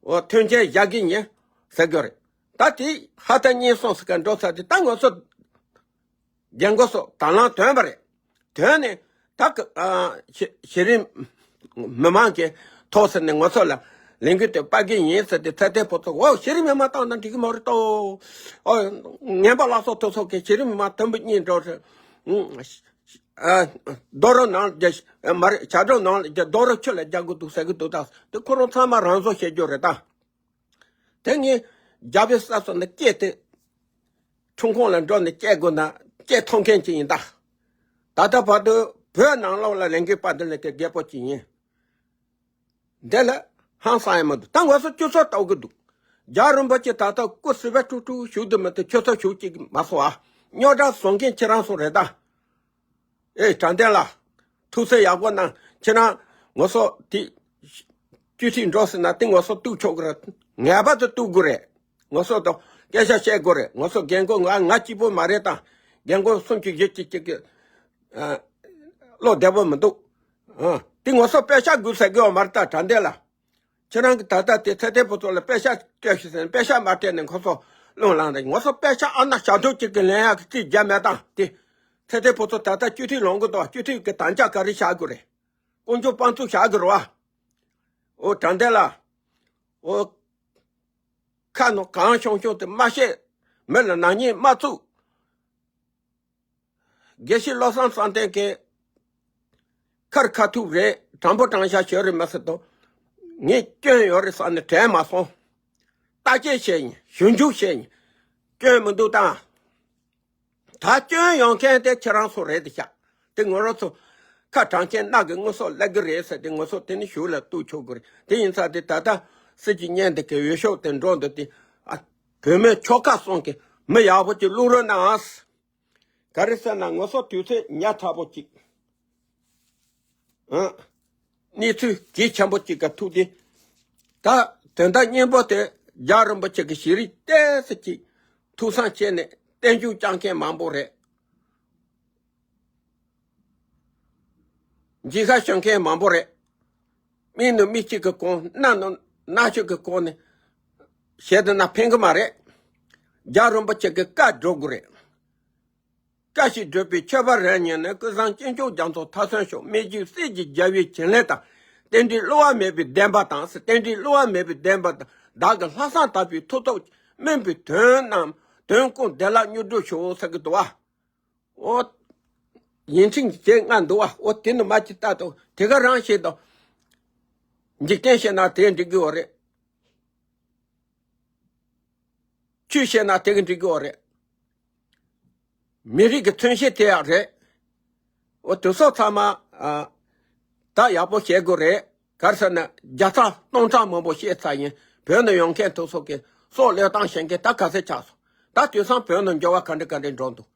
འོ་མཐུན་རྐྱེན་བཞག་གི་ཡིན་ཟེར་གྱི་རེད། ད་དེ་ཧ་ད་གཉིས་གསུངས་ཟེར་ག་འགྲོ་ཚར་དེ་ད་ང་ཚོ་རྒན་གོག་ཚོ་དང་བླངས་ཐོན་པ་རེད། ཐོན་ནས་ད་ཀ་ཨ་གཞི་གཞི་རིམ་མི་མང་གི་ཐོག་ཟེར་ནས་ང་ཚོ་ལ་ལས་འགུལ་དེ་སྤེལ་གི་ཡིན་ཟེར་ཏེ་ཚེ་བརྟན་ཕུན་ཚོགས་འོ་གཞི་རིམ་མི་མང་བཏང་ན་འགྲིག་གི་མ་རེད་དོ། ཨོ་ངན་པ་ལ་སོགས་དེ་ཚོ་གི་གཞི་རིམ་མི་མང་དུམ་བུ་གཉིས་འགྲོ་ཟེར། ཨ་རྡོ་རོ་ནང་རྒྱ་མ་རེད། བྱ་སྒྲོ་ནང་རྒྱ་རྡོ་རོ་ཆུ་ལ་རྒྱག་དགོས་འདུག་ཟེར་གི་འདུག་ད་དེ་ཁོ་རང་ཚང་མ་རང་བཟོ་བྱེད་རྒྱུ་རེད་ད། དེ་ངས་རྒྱ་བོད་ས་སོགས་ནས་སྐད་དེ་ཁྲུང་ཁོང་ལ་འགྲོ་ནས་སྐད་དགོས་ན་སྐད་ཐོན་མཁན་ཅིག་ཡིན་ད། ད་ལྟ་བར་དུ་ བོད་ནང་ལོགས་ལ་ལས་འགུལ་སྤེལ་འདི་ལས་ཀའི་རྒད་པོ་ཅིག་ཡིན། འདི་ལ་ཧང་སང་ཡང་མི་འདུག་ད་ང་ཚོ་སྤྱི་ཚོགས་ལྟ་གི་འདུག་རྒྱལ་བ་རིན་པོ་ཆེ་ད་ལྟ་སྐུ་ཟུར་པ་ཀྲུག་ཀྲུག་བཞུགས་འདུག་མི་འདུག་ཁྱོད་ཚོ་ཞུགས་ཅིག་མ་སོང་ཨ། རྙོག་དྲ་བཟོ་མཁན་ཁྱེད་རང་ཚོ་རེད་ད། ཨེ་དྲང་བདེན་ལ། ཐུགས་སེམས་ཡག་པོ་གནང་ཁྱེད་རང་ངོ་སོ་དེ། སྤྱི་འཐུས་འགྲོ་ཟེར་ན་དེ་ངོ་སོ་གཏུག་ཆོག་གི་རེད། ངེས་པར་དུ་གཏུག་དགོས་རེད། ངོ་སོ་དང་སྐད་ཆ་བཤད་དགོས་རེད། ངོ་སོ་རྒན་གོག་ང་ང་གཅིག་པོ་མ་རེད་དང་། རྒན་གོག་སུམ་ཅུ་བཞི་བཅུ་གཅིག་གི་ཨ། བློ་བདེ་པོ་མི་འདུག་ཨ། དེ་ངོ་སོ་པད་ཤག་དགོས་ཟེར་གི་ཡོད་མ་རེད་ད་དྲང་བདེན་ལ། ཁྱེད་རང་གི་ད་ལྟ་དེ་ཚེ་བརྟན་ཕུན་ཚོགས་ལ་པད་ཤག་སྤྲད་ཤིག་ཟེར་ན་པད་ཤག་མ་སྤྲད་ནས་ཁོ་ཚོ་རླུང་ལངས་རེད། ངོ་སོ་པད་ཤག་ཨ་ན་ཞག་སྡོད་ཅིག་གི་ལེན་ཡག་གི་རྩིས་རྒྱབ་མེད་དང་དེ། ཚེ་བརྟན་ཕུན་ཚོགས་ད་ལྟ་སྤྱི་འཐུས་ལངས་གི་འདུག་སྤྱི་འཐུས་ཀྱི་དམ་བཅའ་ག་རེ་བཞག་དགོས་རེད། དཀོན་མཆོག་དཔང་བཙུགས་བཞག་གི་རེད་བ། ཨོ་དྲང་བདེན་ལ། ཨོ། ཁ་ནང་གང་བྱུང་བྱུང་དེ་མ་བཤད། མི་ལ་ནག་ཉེས་མ་བཙུགས། དགེ་བཤེས་བློ་བཟང་བསམ་གཏན་གྱིས་ཁར་ཁ་ཐུག་རེད། དྲང་པོ་དྲང་བཞག་ཤོད་རེད་མ་ཟེར་དང་། ངས་སྐྱོན་ཡོད་རེད་བསམ་ནས་དྲན་མ་སོང་། བརྟག་དཔྱད་བྱས་ཡིན། ཞིབ་འཇུག་བྱས་ཡིན། སྐྱོན་མི་འདུག་དང་། ད་སྐྱོན་ཡོང་མཁན་དེ་ཁྱེད་རང་ཚོ་རེད་དེ་ཤག་དེ་ང་རང་ཚོ་ཁ་དྲང་ཆེན་རྣ་གི་དངོས་ཟོག་སླེབས་གི་རེད་ཟེར་ཏེ་ང་ཚོ་དེ་ནི་གཞུག་ལ་གཏུག་ཆོག་གི་རེད། དེ་ཡིན་ཙང་དེ་ད་ལྟ་སྲིད་ཀྱི་བརྙན་དེ་གའི་འོས་ཤོག་དེ་འགྲོ་འདུག་དེ་ཨ། བོད་མི་ཆོལ་ཁ་གསུམ་གི་མི་ཡག་པོ་ཅིག་བླུག་རོགས་གནང་ཨ། ག་རེ་ཟེར་ན་ང་ཚོ་དུས་ཚོད་ཉག་ཕྲ་པོ་ཅིག་ཨ། གནས་ཚུལ་གལ་ཆེན་པོ་གཅིག་ག་ཐུག་སྟེ། ད་དོན་དག་སྙན་པོ་དེ་རྒྱལ་བ་རིན་པོ་ཆེ་གི་ཞལ་རས་ཏོག་ཙམ་གཅིག་ཐུགས་བསམ་བཞེས་ནས་བསྟན་བཅོས་བསྐྱང་མཁན་མང་པོ་རེད། འཇིགས་ཁ་ཞོན་མཁན་མང་པོ་རེད། མིག་ནང་མིག་གཅིག་གི་གོང་། སྣ་ནང་སྣ་ཤོད་ཀྱི་གོང་ནས་བྱས་དུ་ན་ཕན་གི་མ་རེད། རྒྱལ་བ་རིན་པོ་ཆེ་གི་བཀའ་སྒྲུབ་དགོས་རེད། བཀའ་བཞིན་སྒྲུབ་པའི་ཆོས་པ་རང་ཉིད་ནི་ཀུན་བཟང་སྐྱེས་མཆོག་རྒྱ་མཚོ་མཐའ་སོན་ཤོག་སྨན་བཅོས་སྲིད་ཀྱི་རྒྱལ་བའི་བྱིན་ལས་དང་། རྟེན་འབྲེལ་བསླུ་བ་མེད་པའི་བདེན་པ་དང་། རྟེན་འབྲེལ་བསླུ་བ་མེད་པའི་བདེན་པ་དང་། བདག་གི་ལྷག་བསམ་དག་པའི་ཐུགས་སྟོབས། སྨིན་པའི་དོན་རྣམས་དོན་ཀུན་བདེ་བླག་མྱུར་འགྲུབ་ཤོག་ཟེར་གི་འདུག་བ། ཨོ། ཡིན་ཚིག་ཅེས་ང་འདུག་བ། ཨོ་དེ་ནི་མ་ཅི་ལྟ་དང་དེ་ག་རང་བཤད་དང་། འཇིག་རྟེན་བཤད་ན་དེ་འགྲིག་གི་ཡོད་རེད། ཆོས་བཤད་ན་དེ་གི་འགྲིག་གི་ཡོད་རེད། མི་རིགས་ཀྱི་མཚོན་བྱེད་དེ་ཡང་རེད། འོ་དེ་ཚོ་ཚང་མ་ཨ། ད་ཡག་པོ་བཤད་དགོས་རེད། ག་རེ་ཟེར་ན་བརྒྱ་ཚར་སྟོང་ཚར་མང་པོ་བཤད་ཚར་ཡིན། བོད་ནས་ཡོང་མཁན་དེ་ཚོ་གི་སྲོག་བློས་བཏང་བྱེད་མཁན་ད་ག་ཚད་ཆགས་སོང་། ད་དུས་སང་བོད་ནང་འགྱུར་བ་ག་འདྲ་ག་འདྲ་འགྲོ་འདུག་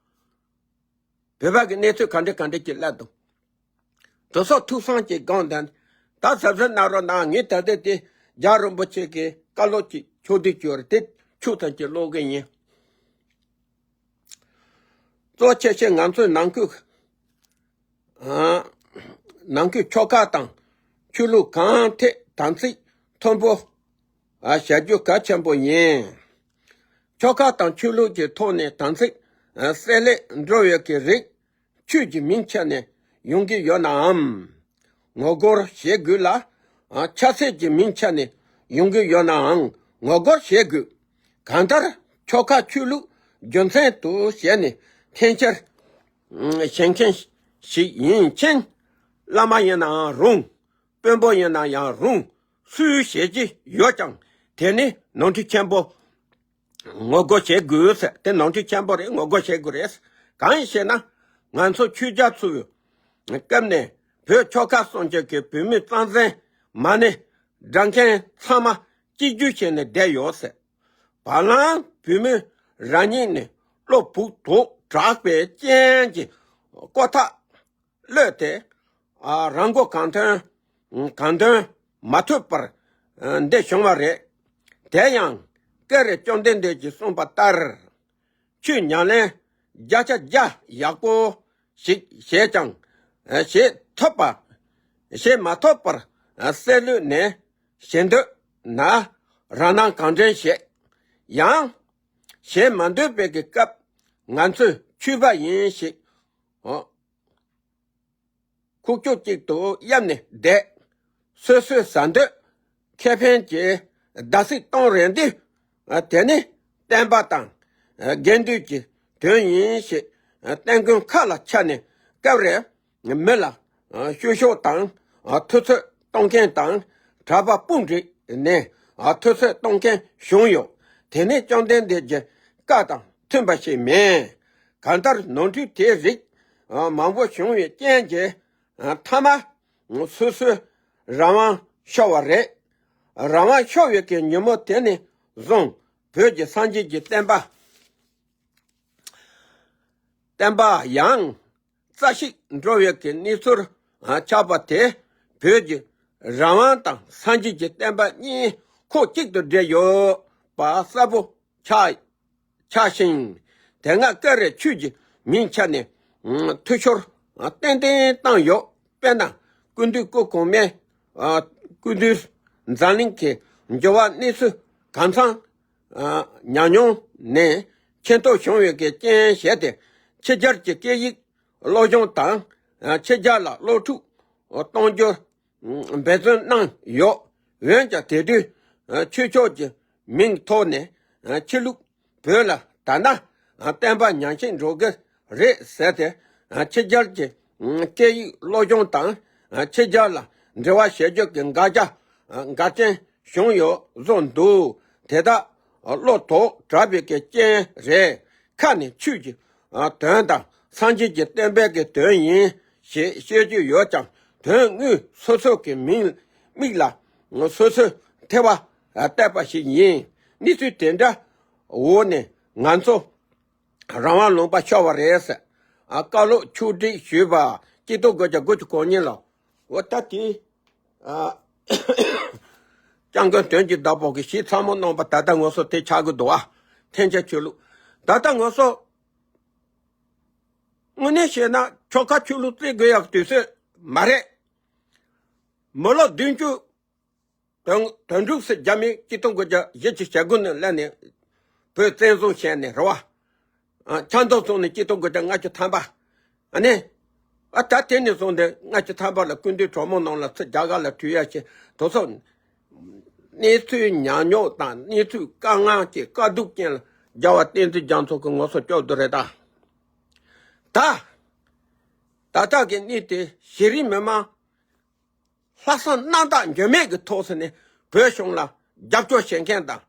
བོད་པ་གི་གནས་ཚུལ་ག་འདྲ་ག་འདྲ་ཅིག་སླེབས་འདུག་དེ་ཚོ་ཐུགས་བསམ་གྱིས་སྒོམ་དང་། ད་གཟབ་གཟབ་གནང་རོགས་གནང་། ངས་ད་ལྟ་དེ་རྒྱལ་རིན་པོ་ཆེ་གི་བཀའ་སློབ་ཀྱི་ཕྱོགས་བསྡུས་བྱས་ཏེ་ཆུ་ཐམས་ཅད་ཀློག་གི་ཡིན། གཙོ་ཆེ་ཆེ་ང་ཚོའི་ནང་ཁུལ། ཨ། ནང་ཁུལ་ཆོལ་ཁ་དང་ཆོས་ལུགས་གང་ཐད་དམ་ཚིག་མཐུན་པོ། ཨ། བྱ་རྒྱུ་གལ་ཆེན་པོ་ཡིན། ཆོལ་ཁ་དང་ཆོས་ལུགས་ཀྱི་ཐོག་ནས་དམ་ཚིག་ཨ། བསྲེ་ལྷད་འགྲོ་བའི་གི་རིགས། ཆོས་ཀྱི་མིང་ཆ་ནས་ཡོང་གི་ཡོད་ནའང་། ངོ་རྒོལ་བྱེད་དགོས་ལ། ཨ། ཆབ་སྲིད་ཀྱི་མིང་ཆ་ནས་ཡོང་གི་ཡོད་ནའང་ངོ་རྒོལ་བྱེད་དགོས། གང་ལྟར་ཆོལ་ཁ་ཆོས་ལུགས་རྒྱུ་མཚན་དུ་བྱས་ནས་འཐེན་འཁྱེར་བྱེད་མཁན་ཞིག་ཡིན་ཕྱིན། བླ་མ་ཡིན་ནའང་རུང་། དཔོན་པོ་ཡིན་ན་ཡང་རུང་། སུས་བྱེད་ཀྱི་ཡོད་ཀྱང་དེ་ནི་ནོར་འཁྲུལ་ཆེན་པོ། ངོ་རྒོལ་བྱེད་དགོས་ཟེར། དེ་ནོར་འཁྲུལ་ཆེན་པོ་རེད། ངོ་རྒོལ་བྱེད་དགོས་རེད། གང་ཡིན་ཞེ་ན། ང་ཚོ་ཆོས་རྒྱལ་ཚོའི་སྐབས་ནས་བོད་ཆོལ་ཁ་གསུམ་གྱི་གི་བོད་མི་རྩ་འཛིན་མ་ཎི་བསྒྲགས་མཁན་ཚང་མ་གཅིག་གྱུར་བྱས་ནས་བསྡད་ཡོད་ཟེར། བར་ལམ་བོད་མི་རང་ཉིད་ནས་བློ་བུག་དོག་དྲགས་པའི་རྐྱེན་གྱིས་ཀོ་ཐག་གློད་དེ། ཨ། རང་མགོ་གང་ཐོན་གང་ཐོན་མ་ཐོན་པར་འདི་བྱུང་བ་རེད། དེ་ཡང་སྐད་རེ་བཅོམ་ལྡན་འདས་ཀྱིས་གསུངས་པ་ལྟར། ཆོས་ཉམས་ལེན་བརྒྱ་ཆ་བརྒྱ་ཡག་པོ་ཞིག་བྱས་ཀྱང་། བྱེད་ཐུབ་པ། བྱེད་མ་ཐུབ་པར་བསྲེ་ལྷད་ནས་བྱེད་འདོད་ན་རང་སྣང་གང་དྲན་བྱེད། ཡང་བྱེད་མ་འདོད་པའི་གི་སྐབས་ང་ཚོས་ཆོས་པ་ཡིན་ཞེས། ཁུག་ཀྱོག་ཅིག་ཏུ་གཡབ་ནས་བསྡད། སོ་སོའི་ཟ་འདོད་ཁེ་ཕན་གྱི་བརྡབ་གསིག་གཏོང་རན་དུས། དེ་ནི་བསྟན་པ་དང་དགེ་འདུན་གྱི་དོན་ཡིན་ཞེས་བསྟན་དགོན་ཁ་ལ་ཆས་ནས་སྐབས་རེ་མི་ལ་བཤུ་གཞོག་དང་ཐུབ་ཚོད་གཏོང་མཁན་དང་གྲྭ་པ་དཔུང་བསྒྲིགས་ནས་ཐུབ་ཚོད་གཏོང་མཁན་བྱུང་ཡོད། དེ་ནི་བཅོམ་ལྡན་འདས་ཀྱི་བཀའ་དང་མཐུན་པ་ཞིག་མིན། གང་ལྟར་ནོར་འཁྲུལ་དེའི་རིགས་མང་པོ་བྱུང་བའི་རྐྱེན་གྱིས་ ཨ་མཐའ་མ་སོ་སོའི་རང་དབང་ཤོར་བ་རེད། རང་དབང་ཤོར་བའི་གི་ཉིན་མོ་དེ་ནས་བཟུང་བོད་ཀྱི་སངས་རྒྱས་ཀྱི་བསྟན་པ་བསྟན་པ་ཡང་རྩ་ཤིག་འགྲོ་བའི་གི་གནས་ཚུལ་ཨ་ཆགས་པ་དེ་བོད་ཀྱི་རང་དབང་དང་སངས་རྒྱས་ཀྱི་བསྟན་པ་གཉིས་ཁོག་གཅིག་ཏུ་སྦྲེལ་ཡོད་པ་གསལ་པོ་ཆགས་ཆགས་ཤིང་། དེ་སྔ་བཀའ་རེ་ཆོས་ཀྱི་མིང་ཆ་ནས་ཨ་འཐུས་ཤོར་ཨ་ཏན་ཏན་བཏང་ཡོད། དཔེར་ན་སྐུ་མདུན་སྐུ་གོང་མའི་ཨ་སྐུ་མདུན་འཛམ་གླིང་གི་འགྱུར་བ་གནས་ཚུལ་གང་འཚམ་ཨ་ཉམས་མྱོང་ནས་མཁྱེན་རྟོགས་བྱུང་བའི་གི་རྐྱེན་བྱས་ཏེ་ཕྱི་རྒྱལ་གྱི་སྐད་ཡིག་སློབ་སྦྱོང་དང་ཨ་ཕྱི་རྒྱལ་ལ་སློབ་ཕྲུག་གཏོང་རྒྱུར་འབད་བརྩོན་གནང་ཡོད། འོན་ཀྱང་དེ་དུས་ཆོས་ཕྱོགས་ཀྱི་མིང་ཐོག་ནས་ཆོས་ལུགས་བོད་ལ་དར་ན་བསྟན་པ་ཉམས་ཞིག་འགྲོ་གི་རེད་ཟེར་ཏེ་ཕྱི་རྒྱལ་གྱི་སྐད་ཡིག་སློབ་སྦྱོང་དང་ཕྱི་རྒྱལ་ལ་འབྲེལ་བ་བྱེད་རྒྱུ་གི་འགག་རྒྱ་འགག་རྐྱེན་བྱུང་ཡོད་བཟོ་འདུག་དེ་དག་བློ་དོགས་དྲགས་པའི་གི་རྐྱེན་རེད། ཁ་ནས་ཆོས་ཀྱི་དོན་དང་སངས་རྒྱས་ཀྱི་བསྟན་པའི་གི་དོན་ཡིན་ཞེས་བཤད་རྒྱུ་ཡོད་ཀྱང་དོན་དངོས་སོ་སོ་གི་མིང་མིག་ལ་སོ་སོའི་ཐེ་བ་བལྟས་པ་ཞིག་ཡིན། གནས་ཚུལ་དེ་འདྲ་འོག་ནས་ང་ཚོ་རང་དབང་ལུང་པ་ཤོར་བ་རེད་ཟེར། ཨ་བཀའ་སློབ་ཕྱོགས་སྒྲིག་ཞུས་པ་སྐྱིད་སྡུག་དགོས་ཀྱང་དགོས་ཀྱི་གོ་ཉིན་ལ་འོ་ད་དེ་ཨ། སྐྱབས་མགོན་དོན་གྱི་བདག་པོ་གི་ཞིག་ཚང་མ་གནང་པ་ད་ལྟ་ང་ཚོ་དེ་ཆགས་ཀྱི་འདུག་ཨ། འཐེན་འཁྱེར་ཆོས་ལུགས་ད་ལྟ་ང་ཚོ་དངོས་གནས་བཤད་ན་ཆོལ་ཁ་ཆོས་ལུགས་བརྩི་དགོས་ཡག་དུས་ཚོད་མ་རེད། མི་ལོ་བདུན་ཅུ་དོན་དོན་དྲུག་སེ་རྒྱ་མི་སྤྱི་ཐོག་དགོས་རྒྱ་བཞི་བཅུ་ཞེ་དགུ་ནས་སླེབས་ནས་བོད་བཙན་བཟུང་བྱས་ནས་རེད་བ། ཨ་ཆབ་མདོ་བཙོང་ནས་སྤྱི་ཐོག་དགོས་རྒྱ་ལྔ་བཅུ་ཐམ་པ། ཨ་ནི། ཨ་ད་དེ་ནས་བཟུང་སྟེ་ལྔ་བཅུ་ཐམ་པ་ལ་སྐུ་མདུན་གྲོགས་མོ་ནང་ལ་ཚུར་རྒྱ་གར་ལ་བྲོས་ཡ་ཆེ་དོ་སོགས། གནས་ཚུལ་ཉམས་མྱོང་དང་གནས་ཚུལ་དཀའ་ངལ་གྱི་དཀའ་སྡུག་ཅན་ལ་རྒྱལ་བ་བསྟན་འཛིན་རྒྱ་མཚོ་གི་ངོ་སོ་སྐྱོབ་འདུག་རེད་ད། ད། ད་ལྟ་གི་གནས་དེ་གཞི་རིམ་མི་མང་། ལྷག་བསམ་རྣམ་དག་འགྱུར་མེད་ཀྱི་ཐོག་སུ་ནས་བོད་གཞུང་ལ་རྒྱབ་སྐྱོར་བྱེད་མཁན་དང་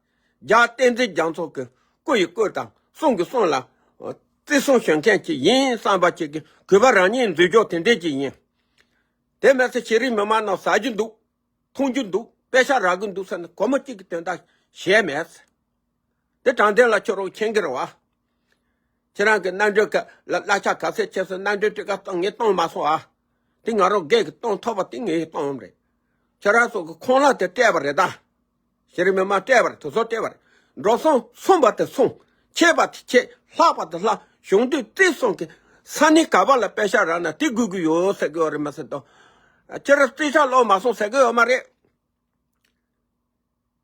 རྒྱལ་བ་བསྟན་འཛིན་རྒྱ་མཚོ་གི་སྐུ་ཡི་སྐུ་དང་གསུང་གི་གསུང་ལ་བརྩི་སྲུང་ཞུ་མཁན་ཅིག་ཡིན་བསམ་པ་ཅིག་གི་གུས་པ་རང་ཉིད་འཛུལ་ཕྱོགས་དེ་འདྲས་ཅིག་ཡིན། དེ་མེད་ཚེ་ཤེས་རིག་མི་མང་རྣམས་ཟ་རྒྱུ་འདུག་འཐུང་རྒྱུ་འདུག་དཔེ་ཆ་རག་གི་འདུག་ཟེར་ནས་སྒོར་མོ་གཅིག་གི་དོན་དག་བྱས་མེད། དེ་དྲང་བདེན་ལ་ཁྱོད་རང་མཁྱེན་གྱི་རེད་བ། ཁྱེད་རང་གི་གནམ་གྲུ་ག་ལ་གླ་ཆ་ག་ཚད་ཆེ་སོང་གནམ་གྲུ་ཊི་ཀ་གཏོང་ངས་གཏོང་མ་སོང་ཨ། དེ་ང་རང་སྒེར་གྱི་གཏོང་ཐུབ་པ་དེ་ངས་གཏོང་རེད། ཁྱེད་རང་ཚོ་གི་ཁོང་ལ་དེ་སྤྲད་པ་རེད་ད། ཤེས་རིག་མི་མང་སྤྲད་པ་རེད་དེ་ཚོ་སྤྲད་པ་རེད། འགྲོ་སོང་སོང་བ་དེ་སོང་། ཆད་པ་དེ་ཆད། ལྷག་པ་དེ་ལྷག་གཞུང་དུས་བརྩི་སྲུང་གི་ས་གནས་ག་པ་ལ་པད་ཤག་རག་ན་དེ་དགོས་ཀྱི་ཡོད་ཟེར་གི་ཡོད་རེད་མ་ཟད་དོ། ཁྱེད་རང་བརྩི་ཤག་ལོག་མ་སོང་ཟེར་གི་ཡོད་མ་རེད།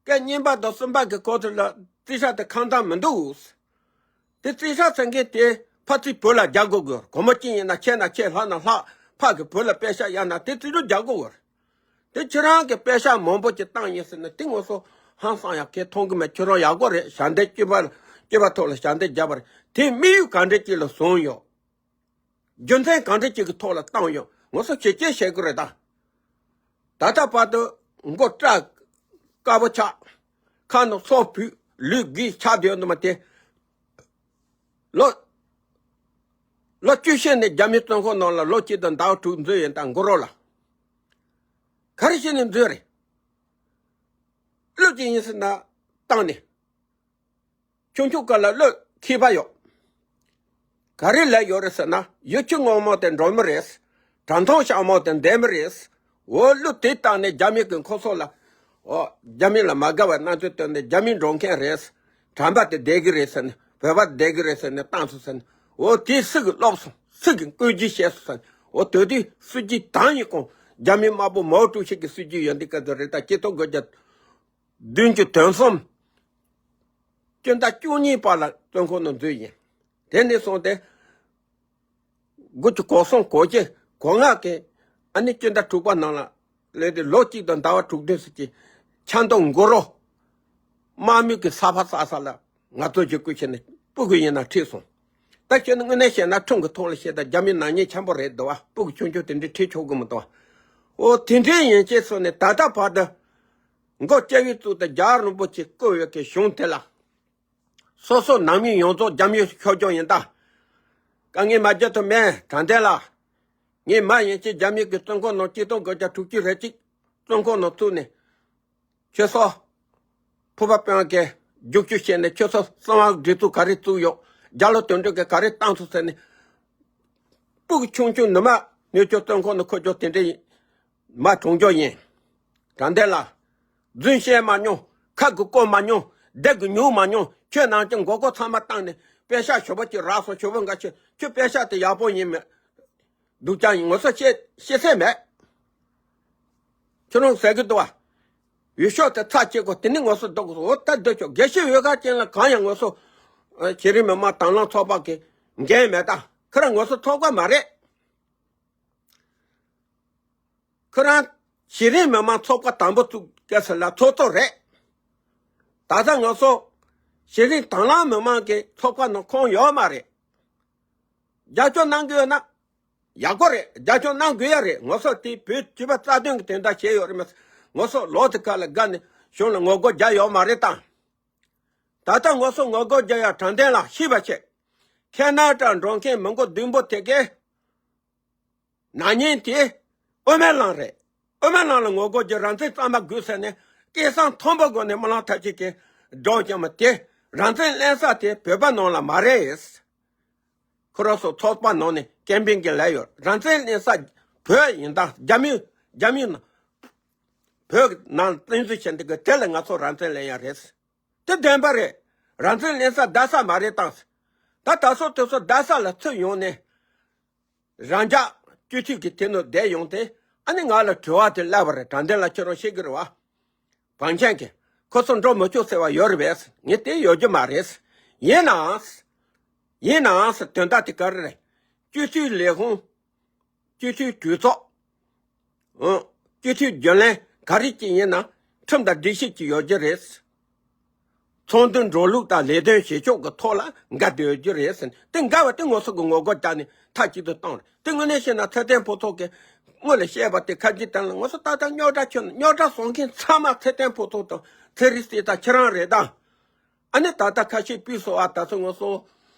སྐད་གཉིས་པ་དང་གསུམ་པ་གི་སྐོར་དེ་ལ་རྩིས་ཆ་དེ་ཁང་དང་མི་འདུག་དེ་རྩིས་ཆ་ཟེར་མཁན་དེ་ཕ་ཚིག་བོད་ལ་རྒྱག་དགོས་དགོས། སྒོར་མོ་གཅིག་ཡིན་ན་ཆེ་ན་ཆེ་ལྷག་ན་ལྷག་ཕ་གི་བོད་ལ་པད་ཤག་གཡར་ན་དེ་རྩིས་རུ་རྒྱག་དགོས་དགོས། དེ་ཁྱེད་རང་གི་པད་ཤག་མང་པོ་ཅིག་བཏང་ཡིན་ཟེར་ན་དེ་ངོ་སོ་ཧང་སང་ཡག་གེ་མཐོང་གི་མེད། ཁྱོད་རང་ཡག་པོ་རེད། ཞལ་འདེབས་སྐྱོན་པ་སྐྱོན་པ་ཐོག་ལ་ཞལ་འདེབས་བརྒྱབ་པ་རེད། དེ་དམིགས་ཡུལ་ག་འདྲ་ཅིག་ལ་བཟུང་ཡོད། རྒྱུ་མཚན་གང་འདྲ་ཅིག་གི་ཐོག་ལ་བཏང་ཡོད་ངོ་སོ་ཞིབ་དཔྱད་བྱེད་དགོས་རེད་ད། ད་ལྟ་བར་དུ་མགོ་སྐྲ་དཀར་པོ་ཆགས། ཁ་ནང་སོ་བུད་ལུས་དགུས་ཆགས་བསྡད་ཡོད་འདུག་མ་དེ། ལོ། ལོ་བཅུ་བཞི་ནས་རྒྱ་མིའི་བཙོན་ཁང་ནང་ལ་ལོ་གཅིག་དང་ཟླ་བ་དྲུག་འཛུལ་ཡིན་ད་མགོ་རོ་ལ། ག་རེ་བྱས་ནས་འཛུལ་རེད། གླུ་ཅིག་ཡིན་ཟེར་ན་བཏང་ནས། ཆུང་ཆུང་སྐབས་ལ་བློས་འཁེལ་བ་ཡོད། ག་རེ་ལས་ཡོད་རེད་ཟེར་ན་ཡུལ་ཆུ་སྔོན་མོ་དེ་འགྲོ་མི་རེད། དྲ་མཐོང་ཤག་མོ་དེ་འདེམས་མི་རེད། འོ་གླུ་དེ་བཏང་ནས་རྒྱ་མི་གི་ཁོ་ཚོ་ལ། འོ་རྒྱ་མི་ལ་མ་དགའ་བའི་རྣམ་འགྱུར་སྟོན་ནས་རྒྱ་མི་འགྲོ་མཁན་རེད། དྲན་པ་དེ་བསྡད་གི་རེད་ཟེར་ནས་བོད་པ་བསྡད་གི་རེད་ཟེར་ནས་བཏང་སོང་ཟེར་ནས་འོ་དེ་སུ་གི་སློབ་སོང་སུ་གི་བཀོད་རྒྱུ་བྱས་སོང་ཟེར་ནས་འོ་དེ་དུས་སྲིད་ཇུས་དང་ཡིན་གོང་རྒྱ་མི་དམར་པོ་མའོ་ཀྲུའུ་ཞི་གི་སྲིད་ཇུས་ཡོད་འདི་སྐད་དུ་རེད་ད་སྐྱེ་ཐོག་དགོས་རྒྱ། བདུན་ཅུ་དོན་གསུམ། སྤྱི་ཟླ་བཅུ་གཉིས་པ་ལ་བཙོན་ཁང་ནང་འཛུལ་ཡིན། དེ་ནས་བཟུང་སྟེ། དགུ་བཅུ་གོ་གསུམ་གོ་བརྒྱད་གོ་ལྔ་གི་ཨ་ནི་སྤྱི་ཟླ་དྲུག་པ་ནང་ལ་སླེབས་ཏེ་ལོ་གཅིག་དང་ཟླ་བ་དྲུག་བདུན་ཙམ་གྱི་ཆབ་མདོ་མགོ་རོ། དམག་མི་གི་ས་ཕག་ས་ས་ལ་ང་ཚོ་འཇིགས་སྐུལ་བྱས་ནས་སྤུ་གུ་ཡིན་ན་ཁྲིད་སོང་། ད་ཁྱོད་ནི་དངོས་གནས་བཤད་ན་ཁྲིམས་ཀྱི་ཐོག་ལ་བཤད་ད་རྒྱ་མི་ནག་ཉེས་ཆེན་པོ་རེད་འདུག་བ་སྤུ་གུ་ཆུང་ཆུང་དེ་འདྲའི་ཁྲིད་ཆོག་གི་མི་འདུག་བ། འོ་དེ་འདྲའི་ཡན་ཆད་སོང་ནས་ད་ལྟ་བར་དུ། མགོ་སྐྱ་བོའི་གཙུག་ཏུ་རྒྱལ་བ་རིན་པོ་ཆེ་བསྐོས་ཡོད་ཀྱི་གཞུང་དེ་ལ། སོ་སོ་ནང་མི་ཡོངས་རྫོགས་རྒྱ་མིའི་ཁྱོ་ཅོག་ཡིན་ད། དཀའ་ངལ་མ་བརྒྱབ་ཐུབ་མེད་དྲང་བདེན་ལ། ངས་མ་ཡིན་ཅིག་རྒྱ་མི་གི་བཙོན་ཁང་ནང་གཅིག་སྟོང་དགུ་བརྒྱ་དྲུག་ཅུ་རེ་གཅིག་བཙོན་ཁང་ནང་བཙུགས་ནས། ཁྱོད་ཚོ། ཕུར་པ་དཔོན་གྱིས་རྒྱུག་ཆུ་བྱས་ནས་ཁྱོད་ཚོ་གསང་བ་སྒྲིག་འཛུགས་ག་རེ་བཙུགས་ཡོད། རྒྱ་ལོ་དོན་གྲུབ་ཀྱིས་ག་རེ་བཏང་སོང་ཟེར་ནས། སྤུ་གུ་ཆུང་ཆུང་ནུ་མ་ནུ་ཆོ་བཙོན་ཁང་ནང་འཁོད་རྒྱུ་དེ་འདྲ་ཡིན། མ་གྲོངས་རྒྱུ་ཡིན། དྲང་བདེན་ལ། རྫུན་བཤད་མ་མྱོང་། ཁ་གི་བཀོལ་མ་མྱོང་། སྡེ་གི་ཉུག་མ་མྱོང་། ཁྱོད་ནང་གི་མགོ་སྐོར་ཚང་མ་བཏང་ནས་པེ་ཤག་ཞོ་པོ་གཅིག་རག་སོང་། ཞོ་པོ་འགའ་ཁྱོད་ཁྱོད་པེ་ཤག་དེ་ཡག་པོ་ཡིན་མེད། སྡུག་ཅག་ཡིན། ངོ་སོ་ཤེས་ཤེས་ཚད་མེད། ཁྱོད་རང་ཟེར་གི་འདུག་བ། འོས་ཤོག་དེ་ཚར་གཅིག་གོ་དེ་ནི་ངོ་སོ་ལྡོག་གི་འོ་ད་སྡོད་ཆོག་དགེ་བཤེས་འོས་ཁ་ཅན་ལ་གང་ཡང་ངོ་སོ། ཨ། གཞི་རིམ་མི་མང་དྭང་བླངས་ཚོགས་པ་གི་འགན་མེད་ད། ཁོ་རང་ངོ་སོ་ཚོགས་པ་མ་རེད། ཁོ་རང་གཞི་རིམ་མི་མང་ཚོགས་པ་དང་པོ་བཙུགས་སྐབས་སུ་ལ་ཚོགས་གཙོ་རེད། ད་ལྟ་ང་ཚོ་གཞི་རིམ་དྭང་བླངས་མི་མང་གི་ཚོགས་པ་ནང་ཁོང་ཡོད་མ་རེད། རྒྱབ་སྐྱོར་གནང་གི་ཡོད་ན་ཡག་པོ་རེད། རྒྱབ་སྐྱོར་གནང་དགོས་ཡ་རེད། ང་ཚོ་དེ་བོད་སྤྱི་པ་རྩ་དོན་གྱི་དོན་དག་བྱས་ཡོད་རེད་མ་ཟད། ང་ཚོ་ལོ་དེ་ག་ལ་དགའ་ནས་གཞུང་ལ་ངོ་རྒོལ་རྒྱག་ཡོད་མ་རེད་དང་། ད་ལྟ་ང་ཚོ་ངོ་རྒོལ་རྒྱག་ཡ་དྲང་བདེན་ལ་ཤེས་པ་བྱེད། ཁེ་ན་ཌ་འགྲོ་མཁན་མི་མགོ་བདུན་པོ་དེ་གས། ན་ནིང་དེ་དབུ་མའི་ལམ་རེད། དབུ་མའི་ལམ་ལ་ངོ་རྒོལ་གྱི་རང་བཙན་གཙང་མ་དགོས་ཟེར་ནས་སྐད་གསང་མཐོན་པོ་སྒོ་ནས་སྨོན་ལམ་མཐའ་དཔྱད་ཀྱི་སྒྲོག་ཀྱང་མ་དེ་རང་བཙན་ལེན་ས་དེ་བོད་པ་ནང་ལ་མ་རེད། ཁོ་རང་ཚོ་ཚོགས་པ་ནང་ནས་ཀེམ་པིང་གི་ལས་ཡོད། རང་བཙན་ལེན་ས་བོད་ཡིན་ད་རྒྱ་མི་རྒྱ་མི་ན་བོད་ནང་བཙན་འཛུལ་བྱས་འདུག་གི་དེ་ལ་ང་ཚོ་རང་བཙན་ལེན་ཡ་རེད། དེ་བདེན་པ་རེད། རང་བཙན་ལེན་ས་བདག་ས་མ་རེད་དང་། ད་ད་སོ་དེ་ཚོ་བདག་ས་ལ་ཚུད་ཡོང་ནས། རང་ཅག་སྤྱི་འཐུས་ཀྱི་དེ་ནང་བསྡད་ཡོང་སྟེ་ཨ་ནི་ང་ལ་དྲི་བ་དེ་སླེབས་པ་རེད། དྲང་བདེན་ལ་ཁྱོད་རང་ཤེས་ཀྱི་རེད་བ། བང་ཆེན་གྱིས་ཁོ་ཚོ་འགྲོ་མི་ཆོག་ཟེར་བ་ཡོད་རེད་པས། ངས་དེ་ཡོད་རྒྱུ་མ་རེད། ཡིན་ནའང་། ཡིན་ནའང་དོན་དག་དེ་ག་རེ་རེད། སྤྱི་འཐུས་ལས་ཁུངས། སྤྱི་འཐུས་གྲོས་ཚོགས། ཨང་། སྤྱི་འཐུས་རྒྱུན་ལས་ག་རེ་ཅིག་ཡིན་ན་ཁྲིམས་དང་སྒྲིག་གཞི་ཅིག་ཡོད་རྒྱུ་རེད། ཚོགས་འདུ་འགྲོ་ལུགས་དང་ལས་དོན་བྱེད་ཕྱོགས་ཀྱི་ཐོག་ལ་འགལ་འདོད་རྒྱུ་རེད་ཟེར་ནས་དེ་འགལ་བ་དེ་ངོ་སོ་གི་ངོ་རྒོལ་བརྒྱབ་ནས་མཐའ་གཅིག་ཏུ་བཏང་རེད། དེ་དངོས་གནས་བཤད་ན་ཚེ་བརྟན་ཕུན་ཚོགས་ཀྱིས་སྔོན་ལ་བཤད་པ་དེ་ཁ་ཅིག་དང་ལ་ངོ་སོ་ཏག་ཏག་རྙོག་དྲ་ཁྱོན་རྙོག་དྲ་བཟོ་མཁན་ཚང་མ་ཚེ་བརྟན་ཕུན་ཚོགས་དང་ཚེ་རིང་སྲས་དང་ཁྱེད་རང་རེད་ད། ཨ་ནི་ད་ལྟ་ཁ་ཤས་སྤུས་སོ་ཨ་ད་ཚོ་ངོ་སོ།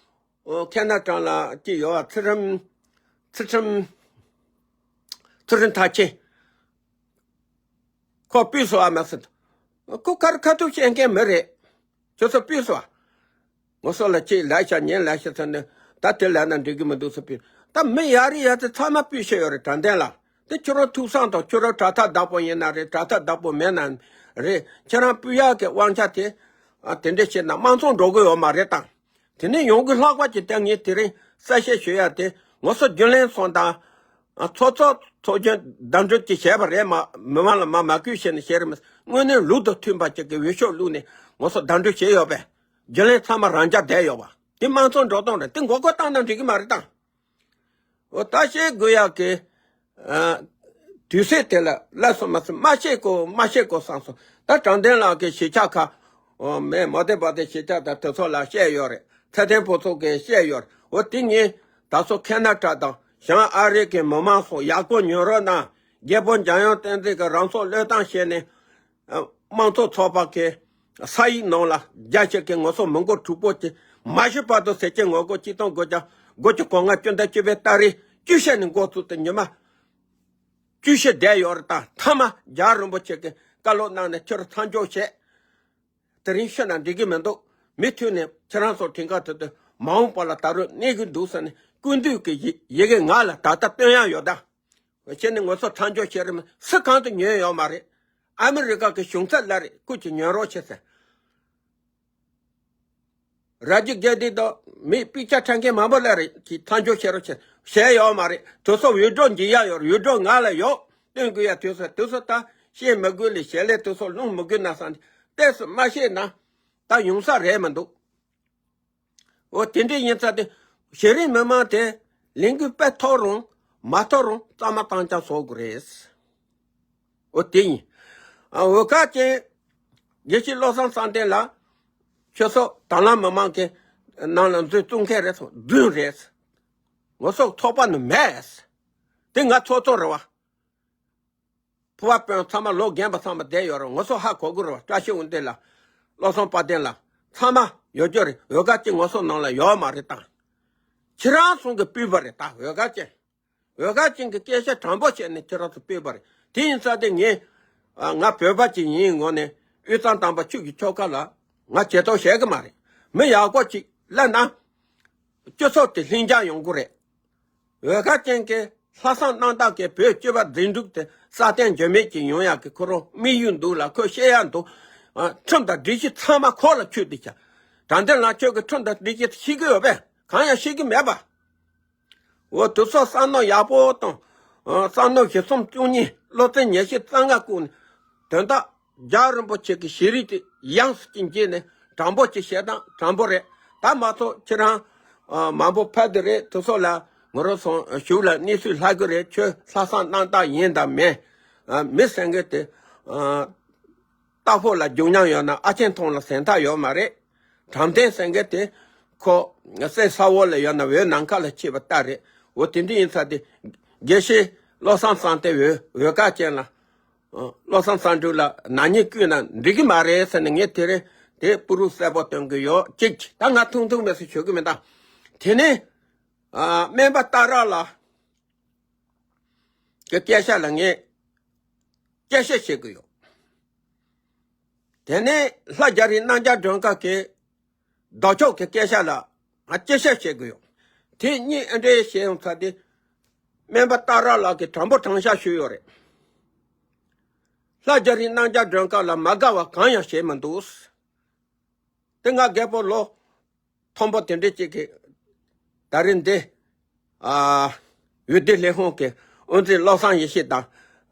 ཨོ་ཁེ་ན་ཌ་ལ་ཅི་ཡོད་ཨ་ཚུལ་ཁྲིམས། ཚུལ་ཁྲིམས། ཚུལ་ཁྲིམས་ཐག་ཆེ། ཁོ་སྤུས་སོ་ཨ་མ་ཟེར། ཁོ་ཁར་ཁ་ཐུག་བཤད་མཁན་མི་རེད། ཁྱོད་ཚོ་སྤུས་སོ་ཨ། ངོ་སོ་ལ་ཅི་ལབ་ཤག་ཉན་ལབ་ཤག་ཟེར་ནས་ད་དེ་ལབ་ན་འགྲིག་གི་མི་འདུག་ཟེར་སྤུས། ད་མི་ཡ་རི་ཡ་དེ་ཚང་མ་སྤུས་ཤེས་ཡོད་རེད་དྲང་བདེན་ལ། དེ་ཁྱོད་རང་ཐུགས་བསམ་དང་ཁྱོད་རང་དྲ་ཐག་བདག་པོ་ཡིན་ན་རེད་དྲ་ཐག་བདག་པོ་མེད་ན་རེད་ཁྱེད་རང་སྤུས་ཡག་གི་དབང་ཆ་དེ། ཨ་དེ་འདྲ་བྱས་ན་དམངས་གཙོ་འགྲོ་གི་ཡོད་མ་རེད་དང་། དེ་ནས་ཡོང་གི་ལྷག་པ་ཅིག་ལྟ་ངས་དེ་རིང་གསལ་བཤད་ཞུ་ཡ་དེ་ངོ་སོ་རྒྱུན་ལས་སོང་དང་། ཚོགས་གཙོ་ཚོགས་ཆུང་བདམས་སྒྲུབ་ཅིག་བྱས་པ་རེད་མ་མི་མང་ལ་མ་མ་བསྐུལ་བྱས་ནས་བྱས་རེད་མ་དངོས་གནས་ལུགས་དང་མཐུན་པ་ཅིག་གི་འོས་ཤོག་བླུགས་ནས་ངོ་སོ་བདམས་སྒྲུབ་བྱས་ཡོད་པས་རྒྱུན་ལས་ཚང་མ་རང་འཇགས་བསྡད་ཡོད་པ་དེ་དམངས་གཙོ་འགྲོ་སྟངས་རེད་དེ་མགོ་སྐོར་བཏང་ན་འགྲིག་གི་མ་རེད་དང་། འོ་ད་བཤད་དགོས་ཡག་གི། ཨ། དུས་ཚོད་དེ་ལ་སླེབས་སོང་མ་སོང་མ་བཤད་གོ་མ་བཤད་གོ་བསམ་སོང་ད་དྲང་བདེན་ལགས་ཀྱི་གཞིས་ཆགས་ཁག་འོ་མེད་མ་བདེན་པ་དེ་གཞིས་ཆགས་དང་དེ་ཚོ་ལ་བཤད་ཡོད་རེད་ཚེ་བརྟན་ཕུན་ཚོགས་ཀྱིས་བཤད་ཡོད་རེད་འོ་དེ་ངས་ད་སོ་ཁེ་ན་ཌ་དང་བྱང་ཨ་རི་གི་མི་མང་སོགས་ཡག་པོ་ཉོན་རོགས་གནང་རྒྱལ་པོ་འཇམ་དབྱངས་བསྟན་འཛིན་གྱིས་རང་སྲོག་བློས་བཏང་བྱས་ནས། དམངས་གཙོ་ཚོགས་པ་གི་ས་ཡིག་ནང་ལ་རྒྱ་ཆེ་གི་ངོ་སོ་མི་མགོ་དྲུག་པོ་དེ་མ་ཤི་བར་དུ་ཟེར་གྱི་ངོ་རྒོལ་གཅིག་སྟོང་དགུ་བརྒྱ་དགུ་བཅུ་གོ་ལྔ་སྤྱི་ཟླ་བཅུ་པའི་ཏ་རིག་བཅུ་བཞི་ནས་འགོ་བཙུགས་ཏེ་ཉི་མ་བཅུ་བཞི་བསྡད་ཡོད་རེད་ད་མཐའ་མ་རྒྱལ་བ་རིན་པོ་ཆེ་གི་བཀའ་སློབ་གནང་ནས་ཁྱོད་རང་མཚམས་འཇོག་བྱས། དེ་རིང་ཤི་ན་འགྲིག་གི་མི་འདུག་མི་མཐུད་ནས་ཁྱེད་རང་ཚོ་དྲན་ཁ་ཐོག་ཏུ་མ་འོངས་པ་ལ་ད་རུང་གནས་ཀྱི་འདུག་ཟེར་ནས་སྐུ་མདུན་གྱི་ཡི་ཡི་གེ་ང་ལ་ད་ལྟ་སྟོན་ཡག་ཡོད་ད། ཁྱེད་ནི་ངོ་ཚ་ཐང་ཆོ་བྱེད་རེད་མ་སུ་གང་དུ་ཉོན་ཡོད་མ་རེད། ཨ་མི་རི་ཀ་གི་གཞུང་ཚབ་ལ་རེད་སྐུ་གཅིག་ཉོན་རོགས་བྱེད་ཟེར། ར་ཇི་གེ་དི་དང་མི་པིག་ཅར་འཁྲབ་མཁན་མང་པོ་ལ་རེད་ཀྱི་ཐང་ཆོ་བྱེད་རོགས་བྱེད་བྱས་ཡོད་མ་རེད་དུ་སོ་འུད་སྒྲོག་འཇི་ཡ་ཡོད་འུད་སྒྲོག་ང་ལ་ཡོད་སྟོན་དགོས་ཡ་དུ་སོ་དུ་སོ་ད་བཤད་མི་དགོས་ལས་བྱེད་ལས་དུ་སོ་ལུང་མི་དགོས་ན་བསམ་ཏེ་ཏེས་མ་བཤད་ན་ད་ཡོང་ས་རེད་མི་འདུག་འོ་དེ་འདྲ་ཡིན་ཙང་དེ་གཞི་རིམ་མི་མང་དེ་ལས་འགུལ་སྤེལ་ཐུབ་རུང་མ་ཐུབ་རུང་གཙང་མ་བཏང་རྐྱང་བཟོ་དགོས་རེད། འོ་དེ་ཡིན། ཨ་འོ་ཁ་ཅན་དགེ་བཤེས་བློ་བཟང་བསམ་གཏན་ལགས་ཁྱོད་ཚོ་དྭང་བླངས་མི་མང་གི་ནང་ལ་འཛུལ་བཙུགས་མཁན་རེད་སོང་རྫུན་རེད། ངོ་སོ་ཚོགས་པ་ནི་མེད། དེ་ང་ཚོགས་གཙོ་རེད་བ། ཕུར་པ་དཔོན་ཚང་མ་ལོ་རྒན་པ་ཚང་མ་བསྡད་ཡོད་རེད་ངོ་སོ་ཧ་གོ་གི་རེད་བ་བཀྲ་ཤིས་དབང་འདུས་ལགས། བློ་བཟང་དཔལ་ལྡན་ལགས་ཚང་མ་ཡོད་རྒྱུ་རེད་འོས་ཁ་ཅན་ངོ་སོ་ནང་ལ་ཡོད་མ་རེད་དང་། ཁྱེད་རང་ཚོ་གི་སྤུས་པ་རེད་ད་འོས་ཁ་ཅན། འོས་འགན་ཅན་གྱི་སྐད་ཆ་དྲང་པོ་བཤད་ནས་ཁྱེད་རང་ཚོ་སྤེལ་བ་རེད། དེ་ཡིན་ཙང་དེ་ངས་ཨ་ང་བོད་པ་ཅིག་ཡིན་ངོ་ནས་དབུས་གཙང་དམ་པ་ཆོས་ཀྱི་ཆོལ་ཁ་ལ་ང་ཇེ་ཐོག་བཤད་གི་མ་རེད། མི་ཡག་པོ་ཅིག་སླེབས་ན་སྤྱི་ཚོགས་དེ་ལྷིང་འཇགས་ཡོང་གི་རེད། འོས་འགན་ཅན་གྱི་ལྷག་བསམ་རྣམ་དག་གིས་བོད་སྤྱི་པ་འཛིན་སྒྲུབ་དེ་སྲ་བརྟན་འཇོན་མེད་ཅིག་ཡོང་ཡག་གི་ཁོ་རང་དམིགས་ཡུལ་འདུག་ལ་ཁོས་བཤད་ཡག་འདུག་ཨ་ཁྲིམས་དང་སྒྲིག་གཞི་ཚང་མ་ཁོ་ལ་ཆུད་དེ་བྱ། དྲང་བདེན་ལགས་ཁྱོད་ཀྱི་ཁྲིམས་དང་སྒྲིག་གཞི་ཤེས་ཀྱི་ཡོད་པས། གང་ཡང་ཤེས་ཀྱི་མེད་པ། འོ་དུ་སོགས་བསམ་མནོ་ཡག་པོ་དང་། ཨ་བསམ་མནོ་བཞི་གསུམ་བཅུ་གཉིས་བློ་རྩེ་ཉེར་བཞི་རྩ་ལྔ་བཀུག་ནས་དོན་དག་རྒྱལ་བ་རིན་པོ་ཆེ་གི་ཞལ་རས་དེ་ཡང་སྲིད་ཀྱི་འགྱེལ་ནས་དྲང་པོ་ཅིག་བཤད་སྟངས་དྲང་པོ་རེད། ད་མ་གཏོགས་ཁྱེད་རང་ཨ་མང་པོ་ཕེབས་དེ་རེད། དུ་སོགས་ལ་ངོ་རོ་སོང་ཞུགས་ལ་གནས་ཚུལ་ལྷག་གི་རེད། ཁྱོད་ལྷག་བསམ་རྣམ་དག་ཡིན་དང་མིན། ཨ་མི་སེང་གེ་དེ་ཨ་རྟ་ཕོ་ལ་རྒྱུག་མཉམ་ཡོད་ན་ཨ་ཆེན་ཐོང་ལ་ཟན་ཐག་ཡོད་མ་རེད། དྲང་བདེན་ཟེར་མཁན་དེ་ཁོ་སེ་ས་འོག་ལ་ཡོད་ན་འོད་ནམ་མཁའ་ལ་མཆེད་པ་ལྟར་རེད། འོ་དེ་འདྲ་ཡིན་ཙང་དེ་དགེ་བཤེས་བློ་བཟང་བསམ་གཏན་འོད་འོད་དཀར་ཅན་ལ་ཨ་བློ་བཟང་བསམ་གྲུབ་ལ་ནག་ཉེས་བཀོད་ན་འགྲིག་གི་མ་རེད་ཟེར་ནས་ངས་དེ་རིང་དེ་སྤུ་རུ་གསལ་པོ་སྟོན་གི་ཡོད། གཅིག་ད་ང་ཐུང་ཐུང་མེད་སུ་ཞུ་གི་མེད་ད། དེ་ནས་ཨ་སྨན་པ་སྟག་ར་ལགས་ཀྱི་སྐད་ཆ་ལ་ངས་སྐྱར་བཤད་བྱེད་གི་ཡོད། དེ་ནས་ལྷ་རྒྱ་རི་རྣམ་རྒྱལ་སྒྲོན་དཀར་གྱི་ལྡོག་ཕྱོགས་ཀྱི་སྐད་ཆ་ལ་ང་སྐྱར་བཤད་བྱེད་དགོས་ཡོད། དེ་གཉིས་ཨེ་འདྲའི་བཤད་ཡོང་ཚར་ཏེ། སྨན་པ་སྟག་ར་ལགས་ཀྱིས་དྲང་པོ་དྲང་བཞག་ཞུས་ཡོད་རེད། ལྷ་རྒྱ་རི་རྣམ་རྒྱལ་སྒྲོན་དཀར་ལ་མ་དགའ་བ་གང་ཡང་བྱས་མི་འདུག། དེ་ང་རྒད་པོ་ལོ་མཐོན་པོ་དེ་འདྲས་ཅིག་གིས་ད་རེས་འདི་ཨ་འོས་བསྡུ་ལས་ཁུངས་ཀྱི་དབུ་འཛིན་བློ་བཟང་ཡེ་ཤེས་དང་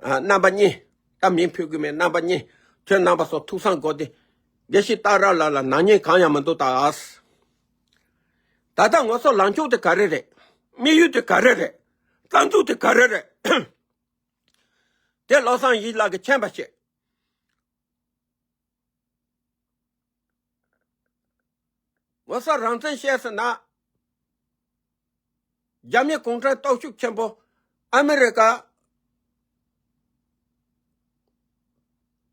ཨ་རྣམ་པ་གཉིས། ད་མིང་ཕུད་དགོས་མེད། རྣམ་པ་གཉིས་ཁྱོད་རྣམ་པ་ཚོ་ཐུགས་བསམ་དགོས་ཏེ། དགེ་བཤེས་སྟག་ར་ལགས་ལ་ནག་ཉེས་གང་ཡང་མི་འདུག་ད། ད་ལྟ་ང་ཚོ་ལངས་ཕྱོགས་དེ་ག་རེ་རེད། དམིགས་ཡུལ་དེ་ག་རེ་རེད། རྩ་འཛུགས་དེ་ག་རེ་རེད། དེ་བློ་བཟང་ཡེ་ཤེས་ལགས་ཀྱིས་མཁྱེན་པ་བྱེད། ངོ་ཚ་རང་བཙན་བཤད་ཟེར་ན། རྒྱ་མི་གུང་ཁྲན་སྟོབས་ཤུགས་ཆེན་པོ་ཨ་མི་རི་ཀ་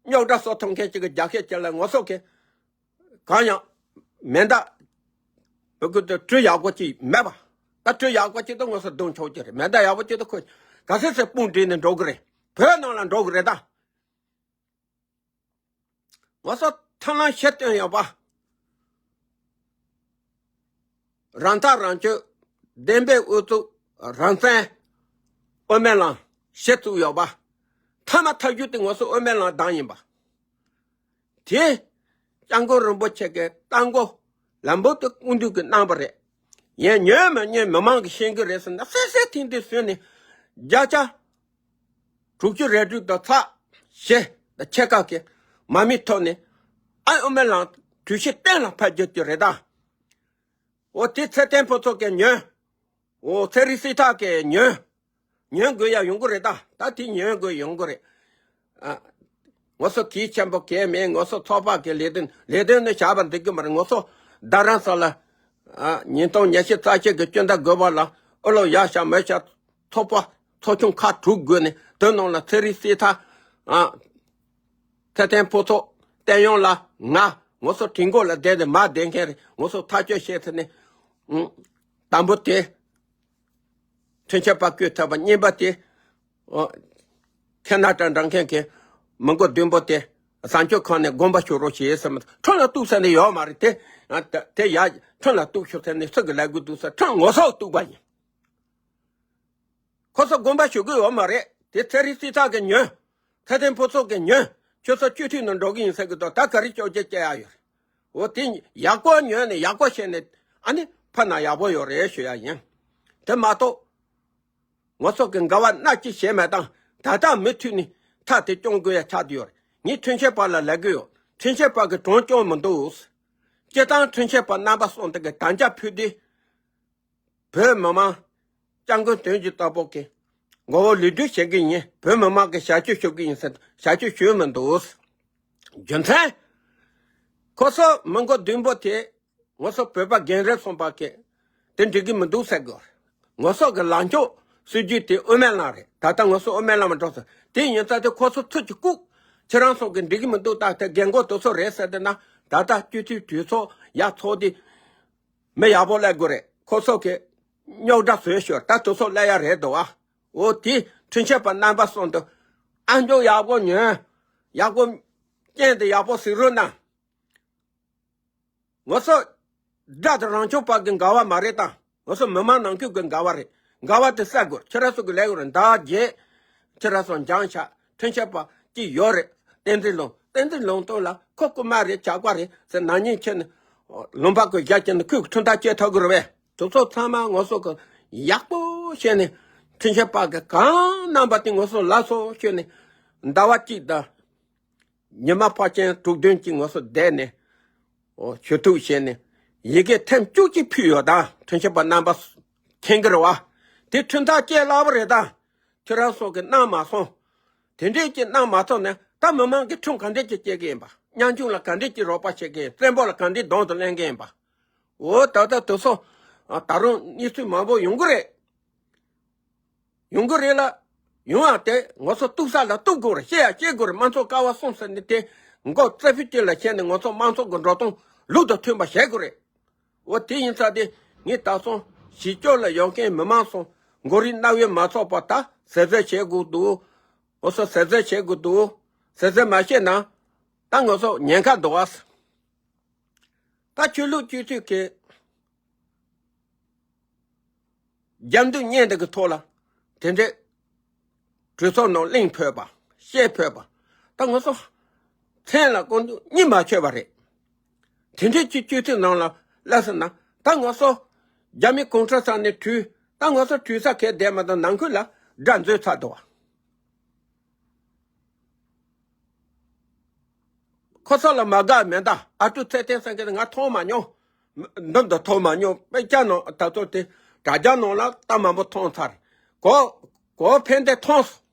རྙོག་དྲ་བཟོ་ཐུབ་མཁན་ཅིག་གི་རྒྱ་སྐད་ཅིག་ལ་ངོ་ཚ་གི་གང་ཡང་མེ་མདའ་བུ་གུ་དེ་གྲི་ཡག་པོ་ཅིག་མེད་པ། ད་གྲི་ཡག་པོ་ཅིག་ཏུ་ངོ་ཚ་རྡུང་ཆོག་ཀྱི་རེད། མེ་མདའ་ཡག་པོ་ཅིག་ཏུ་ཁོ་ག་ཚོད་ཚོད་དཔུང་བསྒྲིགས་ནས་འགྲོ་གི་རེད། བོད་ནང་ལ་འགྲོ་གི་རེད་ད། ང་ཚོ་ཐབས་ལམ་ཤེས་སྟོན་ཡོད་པ། རང་ཐག་རང་གཅོད། བདེན་པའི་ཨུ་ཚུགས། རང་བཙན། དབུ་མའི་ལམ་གཞི་བཙུགས་ཡོད་པ། ཐ་མ་ཐག་གཅོད་དེ་ང་ཚོ་དབུ་མའི་ལམ་བདམས་ཡིན་པ། དེ་སྐྱབས་མགོན་རིན་པོ་ཆེ་གི་རྟ་མགོ་ལམ་བུ་དེ་སྐུ་མདུན་གྱིས་གནང་བ་རེད། ཡང་ཉན་མི་ཉན་མི་མང་གིས་ཤེས་ཀྱི་རེད་ཟེར་ན་གསལ་གསལ་ཐིང་ཐིང་བཟོས་ནས་བརྒྱ་ཆ་དྲུག་ཅུ་རེ་དྲུག་དང་ཚེག་བཞི་དང་ཕྱེད་ཀ་གི་མ་མི་ཐོབ་ནས་ཨ་དབུ་མའི་ལམ་གྲོས་གཞི་གཏན་ལ་ཕབ་རྒྱུ་དེ་རེད་ད། འོ་དེ་ཚེ་བརྟན་ཕུན་ཚོགས་ཀྱིས་ཉོན། འོ་ཚེ་རིང་སྲིད་ཐར་གྱིས་ཉོན། ཉོན་དགོས་ཡ་ཡོང་གི་རེད་ད། ད་དེ་ཉོན་དགོས་ཡོང་གི་རེད། ཨ། ང་ཚོ་གལ་ཆེན་པོ་གལ་མེད། ང་ཚོ་ཚོགས་པ་གི་ལས་དོན་ལས་དོན་ནི་བྱ་བ་འདི་གི་མ་རེད། ང་ཚོ་རྡ་རམ་ས་ལ། ཨ། ཉིས་སྟོང་ཉི་ཤུ་རྩ་གཅིག་གི་སྤྱི་ཟླ་དགུ་པ་ལ་ཨོ་ལོ་ཡག་ཤག་མེད་ཤག་ཚོགས་པ་ཚོགས་ཆུང་ཁག་དྲུག་བགོས་ནས་དོན་ནང་ལ་ཚེ་རིང་སྲིད་ཐར། ཨ། ཚེ་བརྟན་ཕུན་ཚོགས། བསྟན་དབྱངས་ལགས། ང་ང་ཚོ་གྲོས་འགོ་ལ་བསྡད་དེ་མར་བསྡད་མཁན་རེད། ང་ཚོ་ཐག་གཅོད་བྱས་ཚར་ནས། ཨང་། དང་པོ་དེ། ཁྲིམས་ཆད་པ་བཀོད་ཐུབ་པ། གཉིས་པ་དེ། ཨོ། ཁེ་ན་ཌ་འདྲ་མཁན་གྱི་མི་མགོ་བདུན་པོ་དེ་བཟང་སྤྱོད་ཁང་ནས་དགོངས་པ་ཞུ་རོགས་བྱེད་ཟེར་མ། ཁྲིམས་ལ་གཏུགས་ས་ནས་ཡོད་མ་རེད་དེ། ཨ། དེ་ཡ་ཁྲིམས་ལ་གཏུགས་ཤོག་ཟེར་ནས་སུ་གི་ལས་འགུལ་འདུག་ཟེར། ཁྲིམས་ངོ་ཚ་གཏུགས་པ་ཡིན། ཁོ་ཚོ་དགོངས་པ་ཞུ་གི་ཡོད་མ་རེད། དེ་ཚེ་རིང་སྲིད་ཐར་གྱིས་ཉོན། ཚེ་བརྟན་ཕུན་ཚོགས་ཀྱིས་ཉོན། ཁྱོད་ཚོ་སྤྱི་འཐུས་ནང་འགྲོ་གི་ཡིན་ཟེར་གི་འདུག། ད་ག་རེ་བཅོ་བརྒྱད་བཅོ་ཡག་ཡོད་རེད། འོ་དེ་ཡག་པོ་ཉོན་ནས་ཡག་པོ་བྱས་ནས་ཨ་ནི་ཕར་ན་ཡག་པོ་ཡོད་རེད་ཞུ་ཡ་ཡིན། དེ་མ་གཏོགས་ང་ཚོ་གི་འགལ་བ་སྣ་གཅིག་བྱས་མེད་དང་། ད་ལྟ་མུ་མཐུད་ནས་མཐའ་དེ་སྐྱོང་དགོས་ཡ་ཆགས་བསྡད་ཡོད་རེད། ངས་ཁྲིམས་ཞིབ་པ་ལ་ལབ་གི་ཡོད། ཁྲིམས་ཞིབ་པ་གིས་གྲོངས་སྐྱོང་མི་འདུག། སྤྱིར་བཏང་ཁྲིམས་ཞིབ་པ་རྣམ་པ་གསུམ་དེ་གི་དམ་བཅའ་ཕུལ་དུས། བོད་མི་མང་སྐྱབས་མགོན་དོན་གྱི་རྟ་ཕོ་གི་མགོ་བོ་ལུས་སྦྱོར་བྱེད་ཀྱི་ཡིན། བོད་མི་མང་གི་བྱ་སྤྱོད་ཞུ་གི་ཡིན་ཟེར། བྱ་སྤྱོད་ཞུས་མི་འདུག། རྒྱུ་མཚན། ཁོ་ཚོ་མི་མགོ་བདུན་པོ་དེ་ང་ཚོ་བོད་པ་རྒན་རབས་གསུམ་པ་གི་དེ་འགྲིག་གི་མི་འདུག་ཟེར་གི། ང་ཚོ་གི་ལངས་ཕྱོགས་སྲིད་ཇུས་དེ་དབུ་མའི་ལམ་རེད། ད་ལྟ་ང་ཚོ་དབུ་མའི་ལམ་འགྲོ་ཟེར། དེ་ཡིན་ཙང་དེ་ཁོ་ཚོ་ཚུར་གྱི་ལྐུགས། ཁྱེད་རང་ཚོ་གི་འགྲིག་གི་མི་འདུག། ད་དེ་རྒན་གོག་དེ་ཚོ་རེད་ཟེར་དེ་ན། ད་ལྟ་སྤྱི་འཐུས་གྲོས་ཚོགས་ཡར་ཚོགས་དེ། མི་ཡག་པོ་སླེབས་དགོས་རེད། ཁོ་ཚོ་གི་རྙོག་དྲ་བཟོས་ཞོར་ད་དེ་ཚོ་སླེབས་ཡ་རེད་འདུག་ཨ། འོ་དེ་འཕྲིན་བཤད་པ་རྣམ་པ་གསུམ་དུ་ཨ་མཆོག་ཡག་པོ་ཉོན། ཡག་པོ་རྐྱེན་དེ་ཡག་པོ་གཟིགས་རོགས་གནང་། ང་ཚོ་དགྲ་དང་རང་སྐྱོང་པ་གི་འགལ་བ་མ་རེད་ད། ང་ཚོ་མི་མང་ནང་ཁུལ་གི་འགལ་བ་རེད། འགལ་བ་དེ་སེལ་དགོས། ཁྱེད་རང་ཚོ་གི་ལས་དགོས་རེད། ཟླ་བ་བརྒྱད་ཁྱེད་རང་ཚོ་འགྱངས་ཤག་འཕྲིན་བཤད་པ་གཅིག་ཡོད་རེད། བསྟན་འཛིན་ལུང་། བསྟན་འཛིན་ལུང་སྟོན་ལ་ཁོ་རྐུན་མ་རེད། ཇག་པ་རེད་ཟེར་ནག་ཉེས་ཁྱེར་ནས་ལུང་པ་ཀུན་བཞག་ཁྱེར་ནས་ཁོས་ཁྲིམས་ཐག་བཅད་ཐུབ་ཀྱི་རེད་པས། དེ་ཚོ་ཚང་མ་ང་ཚོ་གི་ཡག་པོ་བཤད་ནས་འཕྲིན་བཤད་པ་གི་གང་རྣམ་པ་དེ་ང་ཚོ་ལ་སོགས་ཤོད་ནས་ཟླ་བ་གཅིག་དང་ཉི་མ་ཕལ་ཆེར་དྲུག་བདུན་གྱིས་ང་ཚོ་བསྡད་ནས། ཨོ་ཞུ་གཏུག་བྱས་ནས་ཡི་གེ་ཐེངས་བཅུ་གཅིག་ཕུལ་ཡོད་ད། འཕྲིན་བཤད་པ་རྣམ་པ་མཁྱེན་གྱི་རེད་བ། དེ་ཁྲིམས་ཐག་བཅད་སླ་པོ་རེད་ད། ཁྱེད་རང་ཚོ་གིས་གནང་མ་སོང་། དེ་འདྲས་ཀྱིས་གནང་མ་ཐུབ་ན་ད་མི་མང་གིས་ཁྲིམས་ག་འདྲས་ཀྱིས་བཅད་ཀྱི་ཡིན་པ། ཉམ་ཆུང་ལ་ག་འདྲས་ཀྱིས་རོགས་པ་བྱེད་ཀྱི་ཡིན། བཙན་པོ་ལ་ག་འདྲས་གདོང་དུ་ལེན་གྱི་ཡིན་པ། འོ་ད་ལྟ་དེ་ཚོ་ད་རུང་གནས་ཚུལ་མང་པོ་ཡོང་གི་རེད། ཡོང་གི་རེད་ལ། ཡོང་ཡ་དེ་ང་ཚོ་གཏུག་ས་ལ་གཏུག་དགོས་རེད། བཤད་ཡ་བཤད་དགོས་རེད། དམངས་གཙོ་ཀ་བ་གསུམ་ཟེར་ནི་དེ་མགོ་རྩེ་ཕུད་གཅིག་ལ་བྱས་ནས་ང་ཚོ་དམངས་གཙོ་གི་འགྲོ་སྟངས་ལུགས་དང་མཐུན་པ་བྱེད་དགོས་རེད། འོ་དེ་ཡིན་ཙང་དེ་ངས་ད་སོང་གཞིས་ལྕོག་ལ་ཡོད་མཁན་མི་མང་སོང་མགོ་རིལ་རྣ་བས་མ་ཚོར་བ་ད་ཟེར་ཟེར་བྱེད་དགོས་འདུག་འོ་སོ་ཟེར་ཟེར་བྱེད་དགོས་འདུག་ཟེར་ཟེར་མ་བཤད་ན་ད་ང་ཚོ་ཉེན་ཁ་འདུག་ཨ། ད་ཆོས་ལུགས་སྤྱི་འཐུས་ཀྱི་རྒྱབ་མདུན་བརྙན་འདི་གི་ཐོག་ལ་དེ་འདྲའི་གྲོས་ཚོགས་ནང་གླེང་ཕོད་པ། བཤད་ཕོད་པ། ད་ང་ཚོ་མཚན་ལ་ཀོང་ཇོ་གཉིད་མ་ཆོད་པ་རེད། དེ་འདྲའི་ཅིག་སྤྱི་འཐུས་ནང་ལ་སླེབས་སོང་ན་ད་ང་ཚོ་རྒྱ་མི་གུང་ཁྲན་ས་ནས་བྲོས། ད་ང་ཚོ་བྲོས་ས་གས་བསྡད་མ་གཏོགས་ནང་ཁུལ་ལ་དགྲ་འཛུལ་ཚར་འདུག་བ། ཁོ་ཚོ་ལ་མ་དགའ་མེད་ད། ཨ་ཀྲུག་ཚེ་བརྟན་ཟེར་མཁན་དེ་ང་མཐོང་མ་མྱོང་། འདི་འདི་མཐོང་མ་མྱོང་། དཔེ་ཆ་ནང་ད་ཚོ་དེ་དྲ་རྒྱ་ནང་ལ་ལྟ་མང་པོ་མཐོང་ཚར། གོ་གོ་ཕན་བདེ་མཐོང་སོང་།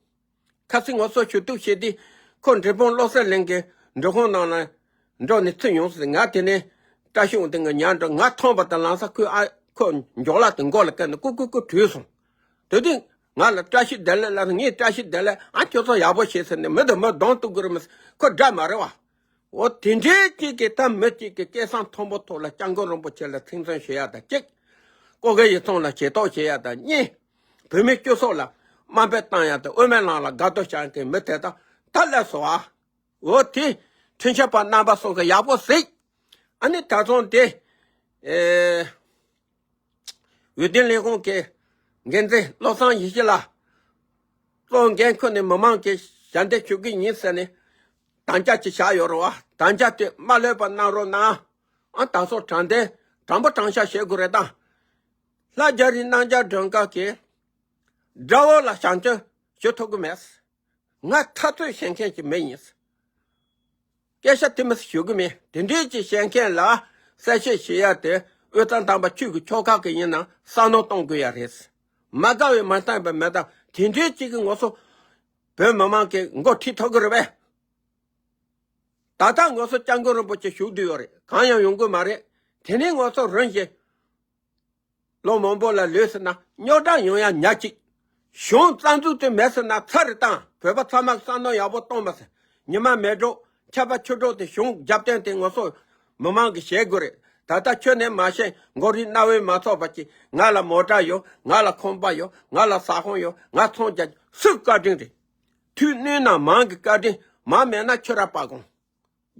ཁ་སང་ང་ཚོ་ཞུ་གཏུག་བྱེད་དུས་ཁོ་འབྲས་སྤུངས་བློ་གསལ་གླིང་གི་འབྲི་གུང་ནང་ལ་འགྲོ་ནས་ཚུར་ཡོང་ཟེར། ང་དེ་ནས་བཀྲ་ཤིས་དབང་འདུས་ང་ཉར་འགྲོ། ང་མཐོང་བ་དང་ལམ་སང་ཁོས་ཨ་ཁོ་མགྱོགས་ལ་དེ་མགོ་ལ་བཀལ་ནས་ཀུ་ཀུ་ཀུ་བྲོས་སོང་། དེ་དུས་ང་ལ་བཀྲ་ཤིས་བདེ་ལེགས་ལབ་ནས། ངས་བཀྲ་ཤིས་བདེ་ལེགས། ཨ་ཁྱོད་ཚོ་ཡག་པོ་བྱེད་ཟེར་ནས་མི་དང་མི་གདོང་གཏུག་གི་རེད་མི་ཟེར། ཁོ་དགྲ་མ་རེད་བ། འོ་དེ་འདྲའི་གཅིག་གིས་ད་མི་གཅིག་གི་སྐད་གསང་མཐོན་པོ་ཐོག་ལ་སྐྱབས་མགོན་རིན་པོ་ཆེ་ལ་ཚིག་མཚོན་བྱེད་ཡ་དང་གཅིག་ཀོ་གེ་ཡིག་ཚང་ལ་ཞེ་ཐོག་བྱེད་ཡ་དང་གཉིས། བོད་མི་སྤྱི་ཚོགས་ལ་དམའ་འབེབས་བཏང་ཡ་དང་དབུ་མའི་ལམ་ལ་དགའ་སྡུག་བྱ་མཁན་མི་དེ་དག་ད་སླེབས་སོང་ཨ། འོ་དེ་འཕྲིན་བཤད་པ་རྣམ་པ་གསུམ་གིས་ཡག་པོ་གཟིགས། ཨ་ནི་ད་ཚོང་དེ། ཨེ། འོས་བསྡུ་ལས་ཁུངས་ཀྱི་འགན་འཛིན་བློ་བཟང་ཡེ་ཤེས་ལགས། གཙོ་བོ་འགན་ཁུར་ནས་མི་མང་གི་ཞལ་འདེབས་ཞུ་གི་ཡིན་ཟེར་ནས་དམ་བཅའ་ཅིག་བཞག་ཡོད་རེད་བ། དམ་བཅའ་དེ་མ་ལྷོད་པ་གནང་རོགས་གནང་། ཨ་ད་སོ་དྲང་བདེན་དྲང་པོ་དྲང་བཞག་བྱེད་དགོས་རེད་ད། ལྷ་རྒྱ་རི་རྣམ་རྒྱལ་སྒྲོལ་དཀར་གྱིས་དགྲ་བོ་ལ་བྱམས་སྐྱོང་ཞུ་ཐུབ་ཀྱི་མེད། ང་འཐབ་རྩོད་བྱེད་མཁན་གྱི་མི་ཡིན། སྐད་ཆ་དེ་མི་ཞུ་གི་མེད། དེ་འདྲས་ཀྱི་བཤད་མཁན་ལ་གསལ་བཤད་བྱེད་ཡ་དེ་དབུས་གཙང་དམ་པ་ཆོས་ཀྱི་ཕྱོགས་ཁག་གི་ཡིན་ན་བསམ་བློ་གཏོང་དགོས་ཡ་རེད། མ་དགའ་བའི་མ་བསྟན་པ་མེད་ད། དེ་འདྲས་ཀྱི་གི་ངོ་སོ་བོད་མི་མང་གི་མགོ་ཁྲིད་ཐུབ་ཀྱི་རེད་པས། ད་ལྟ་ངོ་སོ་སྐྱབས་མགོན་རིན་པོ་ཆེ་བཞུགས་བསྡད་ཡོད་རེད། གང་ཡང་ཡོང་གི་མ་རེད། དེ་ནས་ངོ་སོ་རིམ་བཞིན། ལོ་མང་པོ་ལ་ལུས་ཟིན་ན་རྙོག་དྲ་ཡོང་ཡ་ཉག་གཅིག་གཞུང་རྩ་འཛུགས་དེ་མེད་ཟིན་ན་ཚར་རེ་བཏང་། བོད་པ་ཚང་མ་བསམ་བློ་ཡག་པོ་གཏོང་མ་ཟིན། ཉི་མ་མེད་འགྲོ་ཆར་པ་ཆུ་འགྲོ་དེ་གཞུང་རྒྱབ་རྟེན་དེ་ང་ཚོ་མི་མང་གིས་བྱེད་དགོས་རེད། ད་ལྟ་ཁྱོད་ནས་མ་ཤེས་མགོ་རིལ་རྣ་བས་མ་ཚོར་བ་གྱིས། ང་ལ་མོ་ཊ་ཡོད། ང་ལ་ཁང་པ་ཡོད། ང་ལ་ཟ་ཁང་ཡོད། ང་ཚོང་རྒྱག་སུའི་བཀའ་དྲིན་རེད། དུས་བསྣུན་ན་མང་གི་བཀའ་དྲིན། མང་མེད་ན་ཁྱོད་ར་སྤར་དགོངས།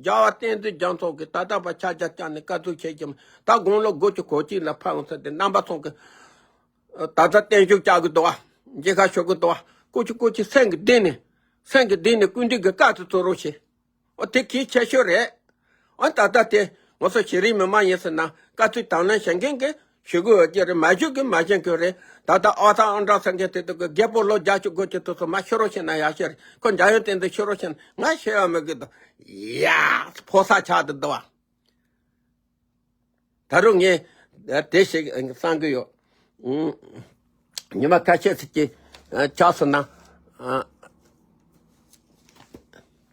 རྒྱལ་བ་བསྟན་འཛིན་རྒྱ་མཚོ་གིས་ད་ལྟ་བར་ཆ་རྒྱ་བསྐྱངས་ནས་བཀའ་བསྡུར་བྱེད་ཀྱི་མ། ད་དགུང་ལོ་དགུ་བཅུ་གོ་གཅིག་ལ་ཕེབས་འོང་ས་དེ་རྣམ་པ་ཚོ་གིས་ད་ལྟ་བརྟན་བཞུགས་བཅར་གི་འདུག་བ། མཇལ་ཁ་ཞུ་གི་འདུག་བ། སྐུ་མཁྱེན་སྐུ་མཁྱེན་སེམས་ཀྱི་གཏིང་ནས་སེམས་ཀྱི་གཏིང་ནས་སྐུ་མདུན་གྱི་བཀའ་དེ་ཚོར་རོགས་བྱེད། འོ་དེ་གལ་ཆེ་ཤོས་རེད། འོ་ད་ལྟ་དེ་ང་ཚོ་གཞི་རིམ་མི་མང་ཡིན་ཟེར་ན་བཀའ་ཚོད་དང་ལེན་བྱེད་མཁན་གྱི་ཞུ་དགོས་ཡོད་ཀྱི་རེད། མ་ཞུ་གི་མ་ཤེས་གི་རེད། ད་ལྟ་ཨོ་ཐང་ཨང་གྲངས་ཟེར་མཁན་དེ་དག་གི་རྒད་པོ་ལོ་བརྒྱད་ཅུ་དགུ་བཅུ་དེ་ཚོ་མ་ཤོད་རོགས་བྱེད་ན་ཡག་ཤོས་རེད། ཁོ་འཇམ་དབྱངས་བསྟན་འཛིན་ཤོད་རོགས་བྱེད་ན་ང་ཤེས་ཡ་མི་གི་འདུག་ཡ་ཕོ་ས་ཆགས་འདུག་འདུག་བ། ད་རུང་ངས་དེ་ཞིག་བསམ་གི་ཡོད། ཉི་མ་ཁ་ཤས་ཤིག་གི་ཆགས་སོང་ན་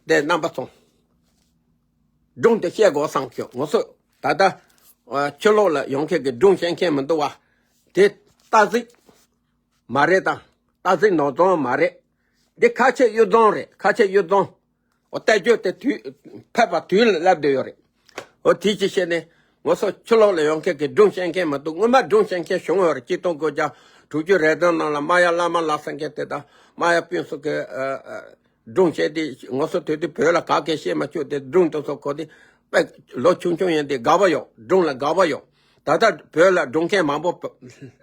དེ་རྣམ་པ་ཚོ། སྒྲུང་དེ་བཤད་དགོས་བསམ་ཞོག་ང་ཚོ་ད་ལྟ་ཕྱི་ལོགས་ལ་ཡོང་མཁན་གྱི་སྒྲུང་བཤད་མཁན་མི་འདུག་བ། དེ་རྟ་གཟིག་མ་རེད་དང་རྟ་གཟིག་ནོར་རྫོང་མ་རེད། འདི་ཁ་ཆེ་གཡུ་རྫོང་རེད། ཁ་ཆེ་གཡུ་རྫོང་། འོ་བལྟས་བརྗོད་དེ་དུས་ཕེབས་པ་དུས་ལ་སླེབས་བསྡད་ཡོད་རེད། འོ་དེ་ཅི་བྱས་ནས་ང་ཚོ་ཕྱི་ལོགས་ལ་ཡོང་མཁན་གྱི་སྒྲུང་བཤད་མཁན་མི་འདུག་སྔོན་མ་སྒྲུང་བཤད་མཁན་བྱུང་ཡོད་རེད། གཅིག་སྟོང་དགུ་བརྒྱ་ དྲུག་ཅུ་རེ་གྲངས་ནང་ལ་རྨ་ཡ་བླ་མ་ལགས་ཟེར་མཁན་དེ་དང་རྨ་ཡ་སྤུན་སོགས་ཀྱི་ཨ་ཨ་སྒྲུང་བཤད་དེ་ང་ཚོ་དེ་དུས་བོད་ལ་ག་གེ་བཤད་མ་བཅུག་དེ་སྒྲུང་དེ་ཚོ་གོ་དེ་དཔེ་ལོ་ཆུང་ཆུང་ཡིན་དེ་དགའ་བ་ཡོད། སྒྲུང་ལ་དགའ་བ་ཡོད། ད་ལྟ་བོད་ལ་སྒྲུང་མཁན་མང་པོ་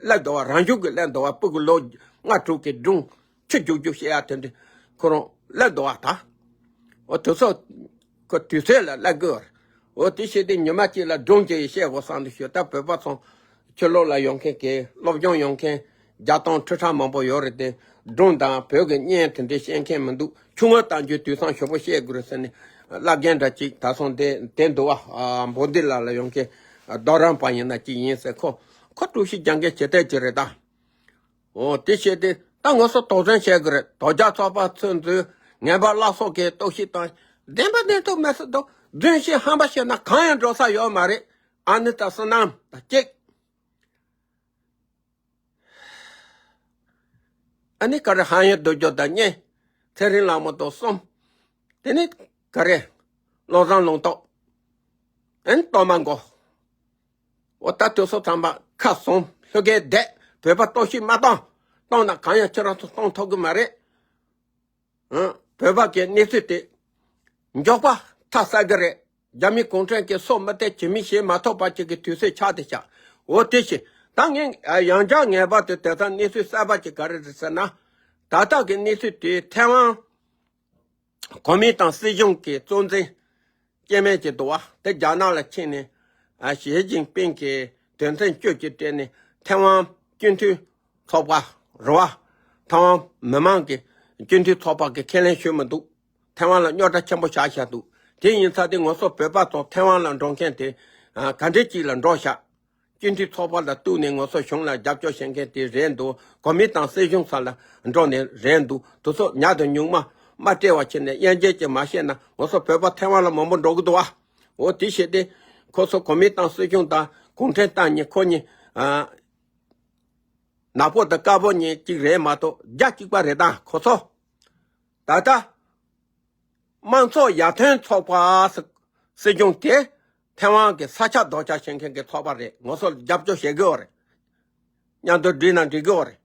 སླེབས་འདུག་བ། རང་ཤུགས་ཀྱིས་སླེབས་འདུག་བ། སྤུ་གུ་ལོ་ལྔ་དྲུག་གི་སྒྲུང་ཆུ་རྒྱུག་རྒྱུག་བཤད་ཡ་དེ་འདྲ་ཁོ་རང་སླེབས་འདུག་བ། ད་འོ་དེ་ཚོ་ཁོ་དུས་ཚོད་ལ་སླེབས་དགོས་བ། འོ་དེ་བཤད་དུས་ཉི་མ་གཅིག་ལ་སྒྲུང་ཅིག་བཤད་དགོས་བསམ་དུ་ཞུ། ད་བོད་པ་ཚོ་ཕྱི་ལོགས་ལ་ཡོང་མཁན་གྱི་སློབ་སྦྱོང་ཡོང་མཁན་རྒྱ་སྟོང་ཁྲི་ཕྲག་མང་པོ་ཡོད་རེད་དེ། སྒྲུང་དང་བོད་ཀྱི་གཉེན་དེ་འདྲའི་བཤད་མཁན་མི་འདུག་ཆུང་ངུ་བཏང་རྒྱུའི་དུས་སང་ཞོགས་པ་བཤད་དགོས་རེད་ཟེར་ནས་བླ་རྒན་འདྲ་གཅིག་ད་སོང་དེ་དེ་འདུག་བ། ཨ་འབོ་འདི་ལ་ལ་ཡོང་མཁན་རྡོ་རམ་པ་ཡིན་ན་གཅིག་ཡིན་ཟེར། ཁོ་ཁོ་ཀྲུའུ་ཞི་རྒྱ་མཁན་བྱེད་ཐད་ཀྱི་རེད་ད། འོ་དེ་བཤད་དེ་ད་ང་ཚོ་དོགས་ཟོན་བྱེད་དགོས་རེད། དོལ་རྒྱལ་ཚོགས་པ་ཚོས་འཛུལ་ངན་པ་བླ་སྲོག་གི་གཏོར་བཤིག་དང་བདེན་པ་བདེན་ཐུབ་མེད་ས་དང་རྫུན་བཤད་ཧམ་པ་བཤད་ན་གང་ཡང་འགྲོ་ས་ཡོད་མ་རེད། ཨ་ནི་ད་བསོད་ནམས་ད་གཅིག་ཨ་ནི་ག་རེ་ཧ་ཡང་སྡུག་སྦྱོར་དང་གཉིས། ཚེ་རིང་ལགས་མོ་དང་གསུམ། དེ་ནི་ག་རེ་བློ་བཟང་ལུང་རྟོགས། ཨན་གཏོར་མ་མགོ། འོ་ད་དུས་སོ་ཚང་མ་ཁ་བཟུང་ལྷོད་གེ་བསྡད། བོད་པ་གཏོར་བཤིག་མ་བཏང་། བཏང་ན་གང་ཡང་ཁྱེད་རང་ཚོ་གཏོང་ཐུབ་གི་མ་རེད། ཨང་བོད་པ་གི་གནས་ཚུལ་དེ་མགྱོགས་པ་ཐག་ཟ་གི་རེད། རྒྱ་མི་གུང་ཁྲན་གྱི་སྲོག་མི་ཐེག་ཇི་མི་ཤེས་མ་ཐོགས་པ་ཅིག་གི་དུས་ཚོད་ཆགས་ཏེ་ཆགས། འོ་དེ་བཞིན་ད་ངས་ཡང་བསྐྱར་ངེས་པར་དུ་དེ་ཚང་གནས་ཚུལ་གསར་པ་ཅིག་ག་རེ་རེད་ཟེར་ན། ད་ལྟ་གི་གནས་ཚུལ་དེ་ཐའེ་ཝན་གོ་མིན་ཏང་སྲིད་གཞུང་གི་གཙོ་འཛིན་སྐྱེ་དམན་གྱི་འདུག་བ། དེ་རྒྱ་ནག་ལ་ཕྱིན་ནས་ཨ་ཞི་ཅིན་ཕིང་གི་དོན་ཚན་བཅུ་གཅིག་སྤྲད་ནས་ཐའེ་ཝན་སྤྱི་འཐུས་ཚོགས་པ་རེད་བ། ཐའེ་ཝན་མི་མང་གི་སྤྱི་འཐུས་ཚོགས་པ་གི་ཁས་ལེན་ཞུས་མི་འདུག་ཐའེ་ཝན་ལ་རྙོག་དྲ་ཆེན་པོ་བཞག་བཞག་འདུག་དེ་ཡིན་ཙང་དེ་ང་ཚོ་བོད་པ་ཚོ་ཐའེ་ཝན་ལ་འགྲོ་མཁན་དེ་ཨ་ག་འདྲས་ཅིག་ལ་འགྲོ་བཞག་སྤྱི་འཐུས་ཚོགས་པ་ལ་གཏུགས་ནས་ང་ཚོ་གཞུང་ལ་རྒྱབ་སྐྱོར་བྱེད་མཁན་དེ་རེད་འདུག་གོ་མིན་ཏང་སྲིད་གཞུང་ས་ལ་འགྲོ་ནས་རེད་འདུག་དེ་ཚོ་ཉག་དང་ཉུང་མ་མ་སྤྲད་པ་བྱས་ནས་དབྱེ་འབྱེད་ཀྱིས་མ་བཤད་ན་ང་ཚོ་བོད་པ་ཐའེ་ཝན་ལ་མང་པོ་འགྲོ་གི་འདུག་བ། འོ་དེ་བྱས་ཏེ་ཁོ་ཚོ་གོ་མིན་ཏང་སྲིད་གཞུང་དང་གུང་ཁྲན་ཏང་གཉིས་ཁོ་གཉིས་ཨ་ནག་པོ་དང་དཀར་པོ་གཉིས་གཅིག་རེད་མ་གཏོགས་རྒྱ་གཅིག་པ་རེད་ད་ཁོ་ཚོ། ད་ལྟ་དམངས་གཙོ་ཡར་ཐོན་ཚོགས་པ་སྲིད་སྲིད་སྐྱོང་དེ་ཐའེ་ཝན་གྱི་ས་ཆ་རྡོག་རྩ་བྱེད་མཁན་གྱི་ཚོགས་པ་རེད། ང་ཚོ་རྒྱབ་སྐྱོར་བྱེད་དགོས་རེད། མཉམ་དུ་སྒྲིལ་ན་འགྲིག་གི་རེད།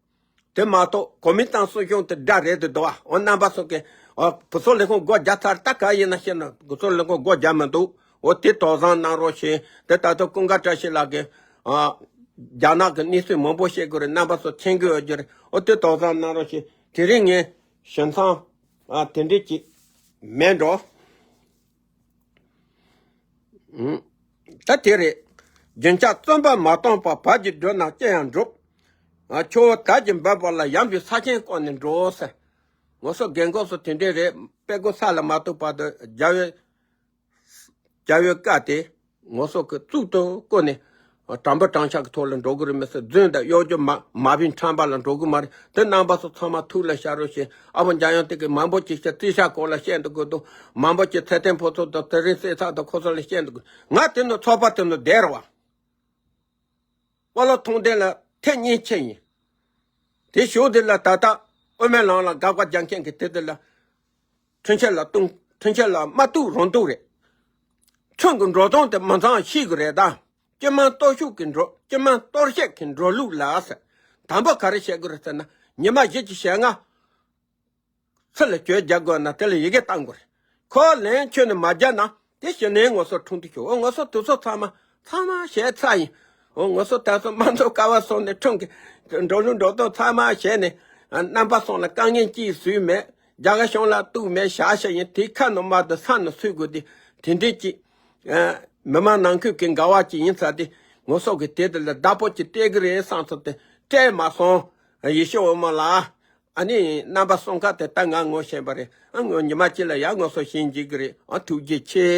དེ་མ་གཏོགས་གོ་མིན་ཏང་སྲིད་སྐྱོང་དེ་དགྲ་རེད་དུ་འདུག་ཨ། འོ་རྣམ་པ་ཚོ་གི་འོ་བུ་ཚོ་ལས་ཁུངས་སྒོ་རྒྱག་ཚར་ད་ག་ཡིན་ན་ཤེས་ན་བུ་ཚོ་ལས་ཁུངས་སྒོ་རྒྱག་མི་འདུག་འོ་དེ་དོགས་ཟོན་གནང་རོགས་ཞེས་དེ་ད་ལྟ་ཀུན་དགའ་བཀྲ་ཤིས་ལགས་ཀྱིས་ཨ་རྒྱ་ནག་གི་གནས་ཚུལ་མང་པོ་བཤད་དགོས་རེད། རྣམ་པ་ཚོ་མཁྱེན་གྱི་ཡོད་རྒྱུ་རེད། འོ་དེ་དོགས་ཟོན་གནང་རོགས་ཞེས་དེ་རིང་ངས་ཞུ་མཚམས་ཨ་དེ་འདྲས་ཅིག་མེད་འགྲོ། ད་དེ་རེད། རྒྱུན་ཆགས་བརྩོན་པ་མ་བཏང་བར་བར་གྱི་འགྲོ་ན་ཅི་ཡང་འགྲུབ། ཆུ་བོ་དར་གྱིས་འབབ་པ་ལ་ཡངས་པའི་ས་ཆེན་བསྐོར་ནས་འགྲོ་ཟེར། ང་ཚོ་རྒན་གོག་ཚོ་དེ་འདྲས་རེད། དཔེ་མགོ་ས་ལ་མ་གཏུགས་བར་དུ་རྒྱལ་བའི་རྒྱལ་བའི་བཀའ་དེ་ང་ཚོ་གི་གཙུག་ཏུ་བཀུར་ནས་དྲང་པོ་དྲང་བཞག་གི་ཐོག་ལ་འགྲོ་གི་རེད་མི་སྲིད། རྫུན་དང་གཡོ་སྒྱུ་མ་མ་བིན་ཁྲམ་པ་ལ་འགྲོ་གི་མ་རེད། དེ་རྣམ་པ་ཚོ་ཚང་མ་ཐུགས་ལ་བཞག་རོགས་ཞེས་ཨ་ཕོ་འཇམ་དབྱངས་དེ་གི་མང་པོ་ཅིག་བཤད། རྩིས་ཤག་སྐོར་ལ་བཤད་འདུག་གི་འདུག་མང་པོ་ཅིག་ཚེ་བརྟན་ཕོ་ཚོ་དང་དེ་རིང་སྲིད་ཚགས་དང་ཁོ་ཚོ་ལ་བཤད་འདུག་ང་དེ་ནི་ཚོགས་པ་དེ་ནི་བསྡད་ར་བ། དཔའ་ལོ་ཐུང་ལྡན་ལ་ཐེངས་གཉིས་ཆེ་ཡིན། དེ་ཞོགས་དེ་ལ་ད་ལྟ་དབུ་མའི་ལམ་ལ་དགག་པ་རྒྱག་མཁན་གྱི་དེ་དེ་ལ་འཕྲིན་ཆེན་ལ་ལྟུང་། འཕྲིན་ཆེན་ལ་མ་གཏུག་རང་གཏུག་རེད། ཁྲིམས་ཀྱི་འགྲོ་སྟངས་དེ་མི་ཚང་ཤེས་དགོས་རེད་ད། སྤྱི་དམངས་གཏོར་བཤིག་གི་འགྲོ་སྤྱི་དམངས་གཏོར་བཤིག་གི་འགྲོ་ལུགས་ལ་ཟེར། དང་པོ་ག་རེ་བཤད་དགོས་རེད་ཟེར་ན་ཉི་མ་བཞི་བཅུ་ཞེ་ལྔ། ཚུར་ལ་གྱོད་རྒྱག་དགོས་ན་དེ་ལ་ཡི་གེ་བཏང་དགོས་རེད། ཁོ་ལན་ཁྱོན་ནས་མ་རྒྱག་ན་དེ་གཞི་ནས་ང་ཚོ་ཁྲིམས་མཐུན་ཞུ། འོ་ང་ཚོ་དུས་ཚོད་ཚང་མ་ཚང་མ་བྱས་ཚར་ཡིན། འོ་ང་ཚོ་ད་ཚོ་དམངས་གཙོ་ཀ་བ་སོང་ནས་ཁྲིམས་ཀྱི་འགྲོ་ལུགས་འགྲོ་སྟངས་ཚང་མ་བྱས་ནས་རྣམ་པ་སོང་ལ་དཀའ་ངལ་ཅིག་བཟོས་མེད། རྒྱ་གར་གཞུང་ལ་གཏུག་མེད་བཞག་བཞག་ཡིན། དེ་ཁ་ནང་མ་དུ་ས་ནང་ཚུད་དགོས་དེ་དེ་འདྲས་ཅིག་མི་མང་ནང་ཁུལ་གྱི་འགལ་བ་ཅིག་ཡིན་ཙང་དེ་ངོ་སོགས་ཀྱི་དེ་དེ་ལ་བདག་པོ་ཅིག་སྤྲད་གི་རེད་བསམ་ཚོ་དེ་སྤྲད་མ་སོང་། ཡེ་ཤེས་འོད་མ་ལགས། ཨ་ནི་རྣམ་པ་གསུམ་ཀ་དེ་ལྟ་ང་ངོ་ཤེས་པ་རེད། ཨ་ངོ་ཉི་མ་གཅིག་ལ་ཡང་ངོ་སོ་ཤེས་འཇིག་གི་རེད། ཨ་ཐུགས་རྗེ་ཆེ།